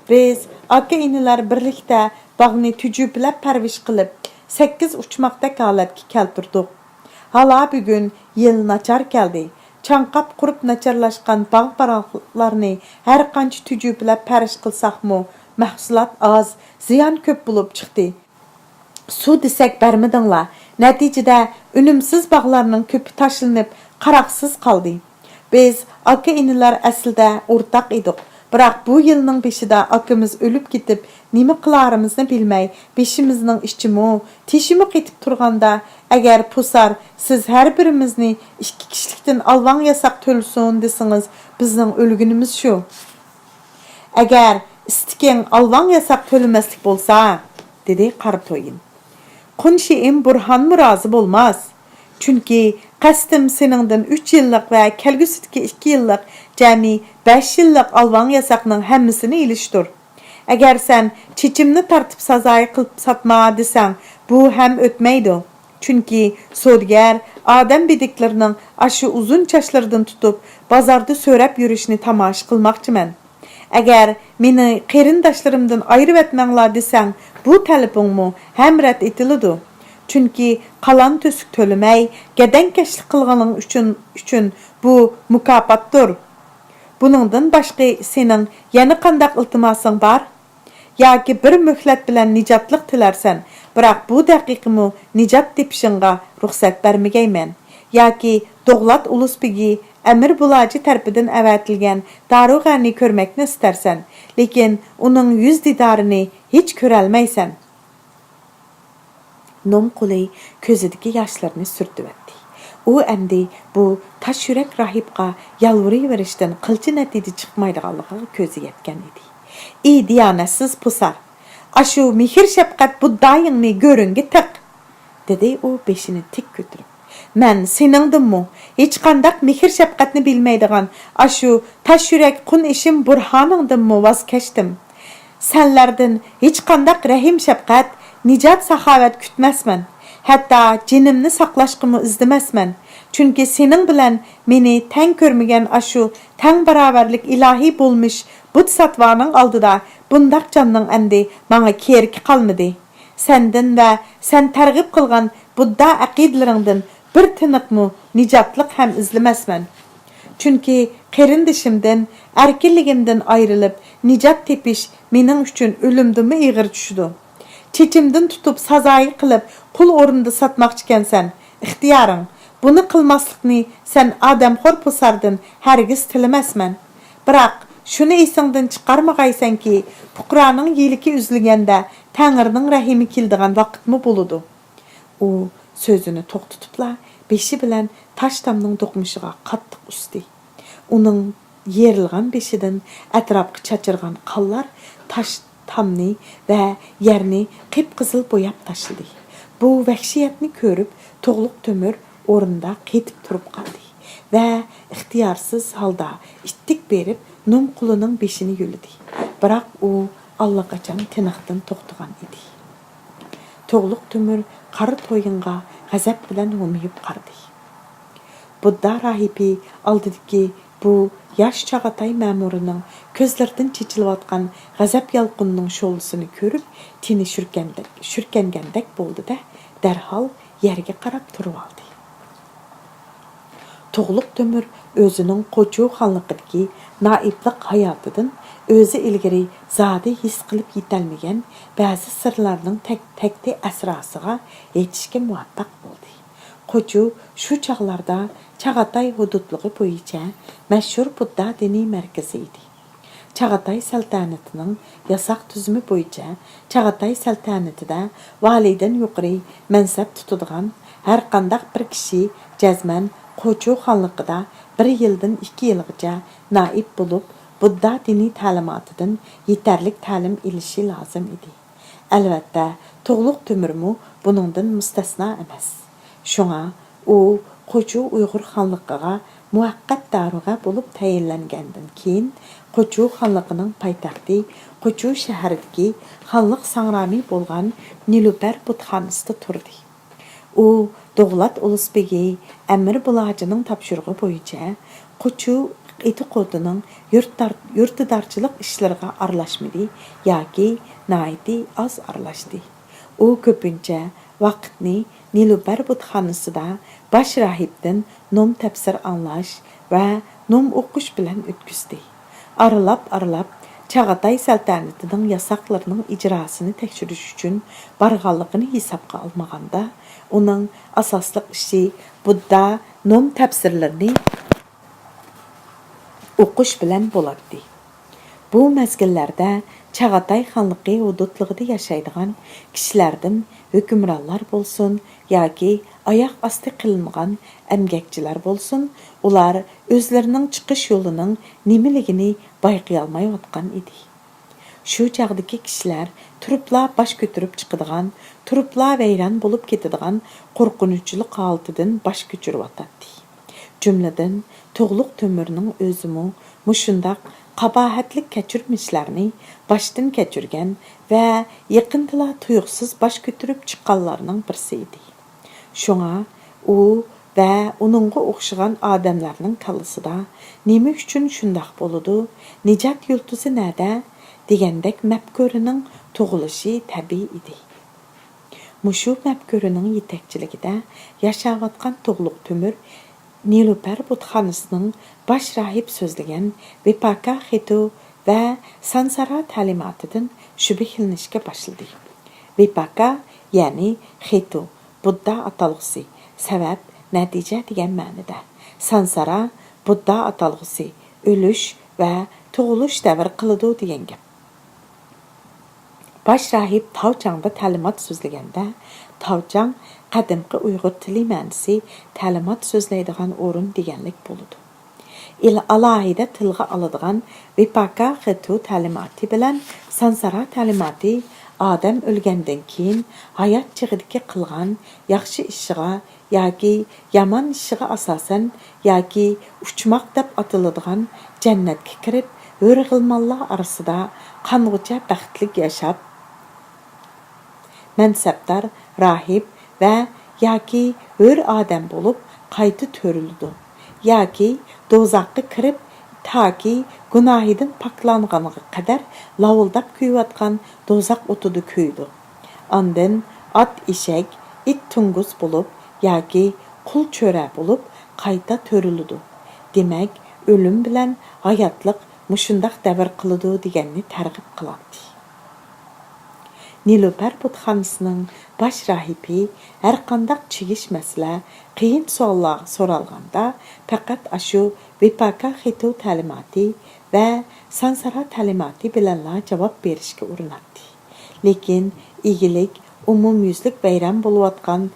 بىز ئاكا-ئىنىلەر بىرلىكتە باغنى تۈجۈپىلەپ پەرۋىش قىلىپ، سەككىز ئۇچماقتەك ھالەتكە كەلتۈردۇق. ھالا بۈگۈن يىل ناچار كەلدى. چاڭقاپ قۇرۇپ ناچارلاشقان باغ-باراقلارنى ھەر قانچە تۈجۈپىلەپ پەرۋىش قىلساقمۇ، مەھسۇلات ئاز، زىيان كۆپ بولۇپ چىقتى. سۇ دېسەك بەرمىدىڭلار. نەتىجىدە ئۈنۈمسىز باغلارنىڭ كۆپى تاشلىنىپ، قاراقسىز قالدى. بىز ئاكا-ئىنىلەر ئەسلىدە ئورتاق ئىدۇق. بىراق بۇ يىلنىڭ بېشىدا ئاكىمىز ئۆلۈپ كېتىپ، نېمە قىلارىمىزنى بىلمەي، بېشىمىزنىڭ ئىچىمۇ، تېشىمۇ قېتىپ تۇرغاندا، ئەگەر پۇسار سىز ھەر بىرىمىزنى ئىككى كىشىلىكتىن ئالۋاڭ ياساق تۆلىسۇن دېسىڭىز، بىزنىڭ ئۆلگىنىمىز شۇ. ئەگەر ئىستىكىڭ ئالۋاڭ ياساق تۆلىمەسلىك بولسا، دېدى قارا تويىن. قۇنشىئىم بۇرھانمۇ رازى بولماس. چۈنكى قەستىم سېنىڭدىن ئۈچ يىللىق ۋە كەلگۈسىدىكى ئىككى يىللىق جەمئىي بەش يىللىق ئالۋاڭ ياساقنىڭ ھەممىسىنى ئېلىشتۇر. ئەگەر سەن چېچىمنى تارتىپ سازايى قىلىپ ساتما دېسەڭ، بۇ ھەم ئۆتمەيدۇ. چۈنكى سودىگەر ئادەم بىدىكلىرىنىڭ ئاشۇ ئۇزۇن چاچلىرىدىن تۇتۇپ، بازاردا سۆرەپ يۈرۈشىنى تاماشا قىلماقچىمەن. ئەگەر مېنى قېرىنداشلىرىمدىن ئايرىۋەتمەڭلار دېسەڭ، بۇ تەلىپىڭمۇ ھەم رەت ئېتىلىدۇ. چۈنكى قالان تۆسۈك تۆلىمەي، گەدەڭكەشلىك قىلغىنىڭ ئۈچۈن، ئۈچۈن بۇ مۇكاپاتتۇر. بۇنىڭدىن باشقا سېنىڭ يەنە قانداق ئىلتىماسىڭ بار؟ ياكى بىر مۆھلەت بىلەن نىجاتلىق تىلەرسەن، بىراق بۇ دەقىقىمۇ نىجات تېپىشىڭغا رۇخسەت بەرمىگەيمەن. ياكى دوغلات ئۇلۇس بېگى ئەمىر بۇلاجى تەرىپىدىن ئەۋەتىلگەن دارۇغەنى كۆرمەكنى ئىستەرسەن، لېكىن ئۇنىڭ يۈز دىدارىنى ھېچ كۆرەلمەيسەن. نومقۇلى كۆزىدىكى ياشلىرىنى سۈرتۈۋەتتى. ئۇ ئەمدى بۇ تاش يۈرەك راھىبقا يالۋۇرۇۋېرىشتىن قىلچە نەتىجە چىقمايدىغانلىقىغا كۆزى يەتكەن ئىدى. ئى دىيانەتسىز پۇسار! ئاشۇ مېھىر-شەپقەت بۇددايىڭنى گۆرۈڭگە تىق! دېدى ئۇ بېشىنى تىك كۆتۈرۈپ. مەن سېنىڭدىنمۇ، ھېچقانداق مېھىر-شەپقەتنى بىلمەيدىغان ئاشۇ تاش يۈرەك قۇن ئىشىم بۇرھانىڭدىنمۇ ۋاز كەچتىم. سەنلەردىن ھېچقانداق رەھىم-شەپقەت، نىجات-ساخاۋەت كۈتمەسمەن. ھەتتا جېنىمنى ساقلاشقىمۇ ئىزدىمەسمەن. چۈنكى سېنىڭ بىلەن مېنى تەڭ كۆرمىگەن ئاشۇ تەڭ باراۋەرلىك ئىلاھىي بولمىش بودىساتۋانىڭ ئالدىدا بۇنداق جاننىڭ ئەمدى ماڭا كېرىكى قالمىدى. سەندىن ۋە سەن تەرغىب قىلغان بۇددا ئەقىدىلىرىڭدىن بىر تىنىقمۇ نىجاتلىق ھەم ئىزلىمەسمەن. چۈنكى قېرىندىشىمدىن، ئەركىنلىكىمدىن ئايرىلىپ نىجات تېپىش مېنىڭ ئۈچۈن ئۆلۈمدىنمۇ ئېغىر چۈشىدۇ. چېچىمدىن تۇتۇپ سازايى قىلىپ قۇل ئورنىدا ساتماقچىكەنسەن. ئىختىيارىڭ. بۇنى قىلماسلىقنى سەن ئادەمخور پۇساردىن ھەرگىز تىلىمەسمەن. بىراق، شۇنى ئېسىڭدىن چىقارمىغايسەنكى، پۇقرانىڭ يىلىكى ئۈزۈلگەندە تەڭرىنىڭ رەھىمى كېلىدىغان ۋاقىتمۇ بولىدۇ. ئۇ سۆزىنى توختىتىپلا، بېشى بىلەن تاش تامنىڭ دوقمۇشىغا قاتتىق ئۇستى. ئۇنىڭ يېرىلغان بېشىدىن ئەتراپقا چاچرىغان قانلار تاش تامنى ۋە يەرنى قىپقىزىل بوياپ تاشلىدى. بۇ ۋەھشىيەتنى كۆرۈپ، تۇغلۇق تۆمۈر ئورنىدا قېتىپ تۇرۇپ قالدى ۋە ئىختىيارسىز ھالدا ئىتتىك بېرىپ نوم قۇلىنىڭ بېشىنى يۇلىدى. بىراق ئۇ ئاللىقاچان تىنىقتىن توختىغان ئىدى. تۇغلۇق تۆمۈر قارا تويۇنغا غەزەپ بىلەن ھومىيىپ قارىدى. بۇددا راھىبى ئالدىدىكى بۇ ياش چاغاتاي مەمۇرىنىڭ كۆزلىرىدىن چېچىلىۋاتقان غەزەپ يالقۇنىنىڭ شولىسىنى كۆرۈپ، تېنى شۈركەندەك، شۈركەنگەندەك بولدى-دە، دەرھال يەرگە قاراپ تۇرۇۋالدى. تۇغلۇق تۆمۈر ئۆزىنىڭ قوچۇ خانلىقىدىكى نائىبلىق ھاياتىدىن ئۆزى ئىلگىرى زادى ھېس قىلىپ يېتەلمىگەن بەزى سىرلارنىڭ تەك-، تەكتى ئەسراسىغا يېتىشكە مۇۋەپپەق بولدى. قوچۇ شۇ چاغلاردا چاغاتاي ھۇدۇدلۇقى بويىچە مەشھۇر بۇددا دىنىي مەركىزى ئىدى. چاغاتاي سەلتەنىتىنىڭ ياساق تۈزۈمى بويىچە چاغاتاي سەلتەنىتىدە ۋالىيدىن يۇقىرى مەنسەپ تۇتىدىغان ھەرقانداق بىر كىشى جەزمەن قوچۇ خانلىقىدا بىر يىلدىن ئىككى يىلغىچە نائىب بولۇپ، بۇددا دىنىي تەلىماتىدىن يېتەرلىك تەلىم ئېلىشى لازىم ئىدى. ئەلۋەتتە، تۇغلۇق تۆمۈرمۇ بۇنىڭدىن مۇستەسنا ئەمەس. شۇڭا ئۇ قوچۇ ئۇيغۇر خانلىقىغا مۇۋەققەت دارۇغە بولۇپ تەيىنلەنگەندىن كېيىن، قوچۇ خانلىقىنىڭ پايتەختى قوچۇ شەھىرىدىكى خانلىق ساڭرامى بولغان نېلۇپەر بۇتخانىسىدا تۇردى. ئۇ دوغلات ئۇلۇس بېگى ئەمىر بۇلاجىنىڭ تاپشۇرۇقى بويىچە قوچۇ ئېتىقودىنىڭ يۇرتدار-، يۇرتىدارچىلىق ئىشلىرىغا ئارىلاشمىدى ياكى ناھايىتى ئاز ئارىلاشتى. ئۇ كۆپىنچە ۋاقىتنى نېلۇپەر بۇتخانىسىدا باش راھىبتىن نوم تەپسىر ئاڭلاش ۋە نوم ئوقۇش بىلەن ئۆتكۈزدى. ئارىلاپ-ئارىلاپ چاغاتاي سەلتەنىتىنىڭ ياساقلىرىنىڭ ئىجراسىنى تەكشۈرۈش ئۈچۈن بارغانلىقىنى ھېسابقا ئالمىغاندا، ئۇنىڭ ئاساسلىق ئىشى بۇددا نوم تەپسىرلىرىنى ئوقۇش بىلەن بولاتتى. بۇ مەزگىللەردە چاغاتاي خانلىقى ھۇدۇدلۇقىدا ياشايدىغان كىشىلەردىن ھۆكۈمرانلار بولسۇن ياكى ئاياغ ئاستى قىلىنغان ئەمگەكچىلەر بولسۇن، ئۇلار ئۆزلىرىنىڭ چىقىش يولىنىڭ نېمىلىكىنى بايقىيالمايۋاتقان ئىدى. شۇ چاغدىكى كىشىلەر تۇرۇپلا باش كۆتۈرۈپ چىقىدىغان، تۇرۇپلا ۋەيران بولۇپ كېتىدىغان قورقۇنچلۇق ھالىتىدىن باش كۆچۈرۈۋاتاتتى. جۈملىدىن، تۇغلۇق تۆمۈرنىڭ ئۆزىمۇ مۇشۇنداق قاباھەتلىك كەچۈرمىشلەرنى باشتىن كەچۈرگەن ۋە يېقىندىلا تۇيۇقسىز باش كۆتۈرۈپ چىققانلارنىڭ بىرسى ئىدى. شۇڭا ئۇ ۋە ئۇنىڭغا ئوخشىغان ئادەملەرنىڭ كاللىسىدا «نېمە ئۈچۈن شۇنداق بولىدۇ؟ نىجات يۇلتۇزى نەدە؟» دېگەندەك مەپكۇرىنىڭ تۇغۇلۇشى تەبىئىي ئىدى. مۇشۇ مەپكۇرىنىڭ يېتەكچىلىكىدە ياشاۋاتقان تۇغلۇق تۆمۈر نېلۇپەر بۇتخانىسىنىڭ باش راھىب سۆزلىگەن ۋىپاكا خېتۇ ۋە سانسارا تەلىماتىدىن شۈبھىلىنىشكە باشلىدى. ۋىپاكا، يەنى خېتۇ، بۇددا ئاتالغۇسى، سەۋەب، نەتىجە دېگەن مەنىدە. سانسارا، بۇددا ئاتالغۇسى، ئۆلۈش ۋە تۇغۇلۇش دەۋر قىلىدۇ دېگەن گەپ. باش راھىب تاۋچاڭدا تەلىمات سۆزلىگەندە، تاۋچاڭ قەدىمكى ئۇيغۇر تىلى مەنىسى تەلىمات سۆزلەيدىغان ئورۇن دېگەنلىك بولىدۇ. ئىل-، ئالاھىدە تىلغا ئالىدىغان ۋىپاكا خېتۇ تەلىماتى بىلەن سانسارا تەلىماتى ئادەم ئۆلگەندىن كېيىن ھايات چېغىدىكى قىلغان ياخشى ئىشىغا ياكى يامان ئىشىغا ئاساسەن ياكى ئۇچماق دەپ ئاتىلىدىغان جەننەتكە كىرىپ، ھۆر-غىلمانلار ئارىسىدا قانغۇچە بەختلىك ياشاپ، مەنسەپدار، راھىب ۋە ياكى ھۆر ئادەم بولۇپ، قايتا تۆرۈلىدۇ. ياكى دوزاخقا كىرىپ، تاكى گۇناھىدىن پاكلانغانغا قەدەر لاۋۇلداپ كۆيۈۋاتقان دوزاخ ئوتىدا كۆيىدۇ. ئاندىن ئات ئېشەك، ئىت توڭگۇز بولۇپ ياكى قۇل چۆرە بولۇپ قايتا تۆرۈلىدۇ. دېمەك، ئۆلۈم بىلەن ھاياتلىق مۇشۇنداق دەۋر قىلىدۇ دېگەننى تەرغىب قىلاتتى. نېلۇپەر بۇتخانىسىنىڭ باش راھىبى ھەرقانداق چىگىش مەسىلە، قىيىن سوئاللارغا سورالغاندا، پەقەت ئاشۇ ۋىپاكا خېتو تەلىماتى ۋە سانسارا تەلىماتى بىلەنلا جاۋاب بېرىشكە ئۇرۇناتتى. لېكىن ئىگىلىك ئومۇميۈزلۈك ۋەيران بولۇۋاتقان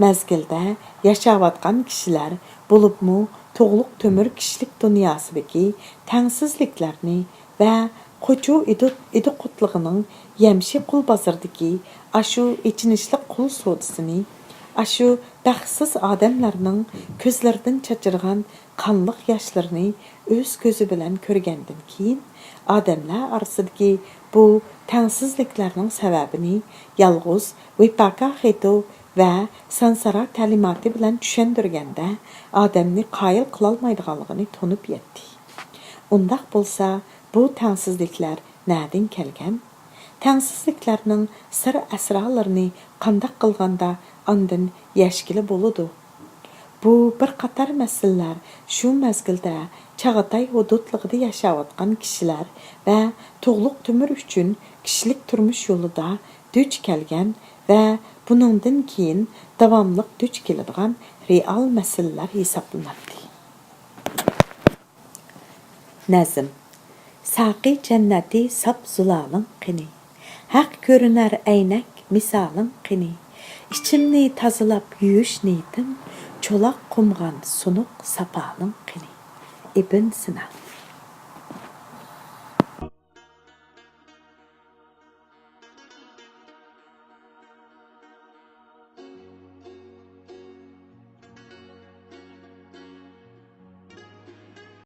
مەزگىلدە ياشاۋاتقان كىشىلەر، بولۇپمۇ تۇغلۇق تۆمۈر كىشىلىك دۇنياسىدىكى تەڭسىزلىكلەرنى ۋە قوچۇ ئىدۇ-، ئىدىقۇتلۇقىنىڭ يەمشى قۇل بازىرىدىكى ئاشۇ ئېچىنىشلىق قۇل سودىسىنى، ئاشۇ بەختسىز ئادەملەرنىڭ كۆزلىرىدىن چاچرىغان قانلىق ياشلىرىنى ئۆز كۆزى بىلەن كۆرگەندىن كېيىن، ئادەملەر ئارىسىدىكى بۇ تەڭسىزلىكلەرنىڭ سەۋەبىنى يالغۇز ۋىپاكا خېتو ۋە سانسارا تەلىماتى بىلەن چۈشەندۈرگەندە، ئادەمنى قايىل قىلالمايدىغانلىقىنى تونۇپ يەتتى. ئۇنداق بولسا، بۇ تەڭسىزلىكلەر نەدىن كەلگەن؟ تەڭسىزلىكلەرنىڭ سىر-ئەسرارلىرىنى قانداق قىلغاندا ئاندىن يەشكىلى بولىدۇ؟ بۇ بىر قاتار مەسىلىلەر شۇ مەزگىلدە چاغاتاي ھۇدۇدلۇقىدا ياشاۋاتقان كىشىلەر ۋە تۇغلۇق تۆمۈر ئۈچۈن كىشىلىك تۇرمۇش يولىدا دۇچ كەلگەن ۋە بۇنىڭدىن كېيىن داۋاملىق دۇچ كېلىدىغان رېئال مەسىلىلەر ھېسابلىناتتى. نەزم. ساقى جەننەتى ساپ زۇلالىڭ قېنى؟ ھەق كۆرۈنەر ئەينەك مىسالىڭ قېنى؟ ئىچىمنى تازىلاپ يۇيۇش نىيىتىم، چولاق قۇمغان سۇنۇق ساپالىڭ قېنى؟ ئىبن سىنا.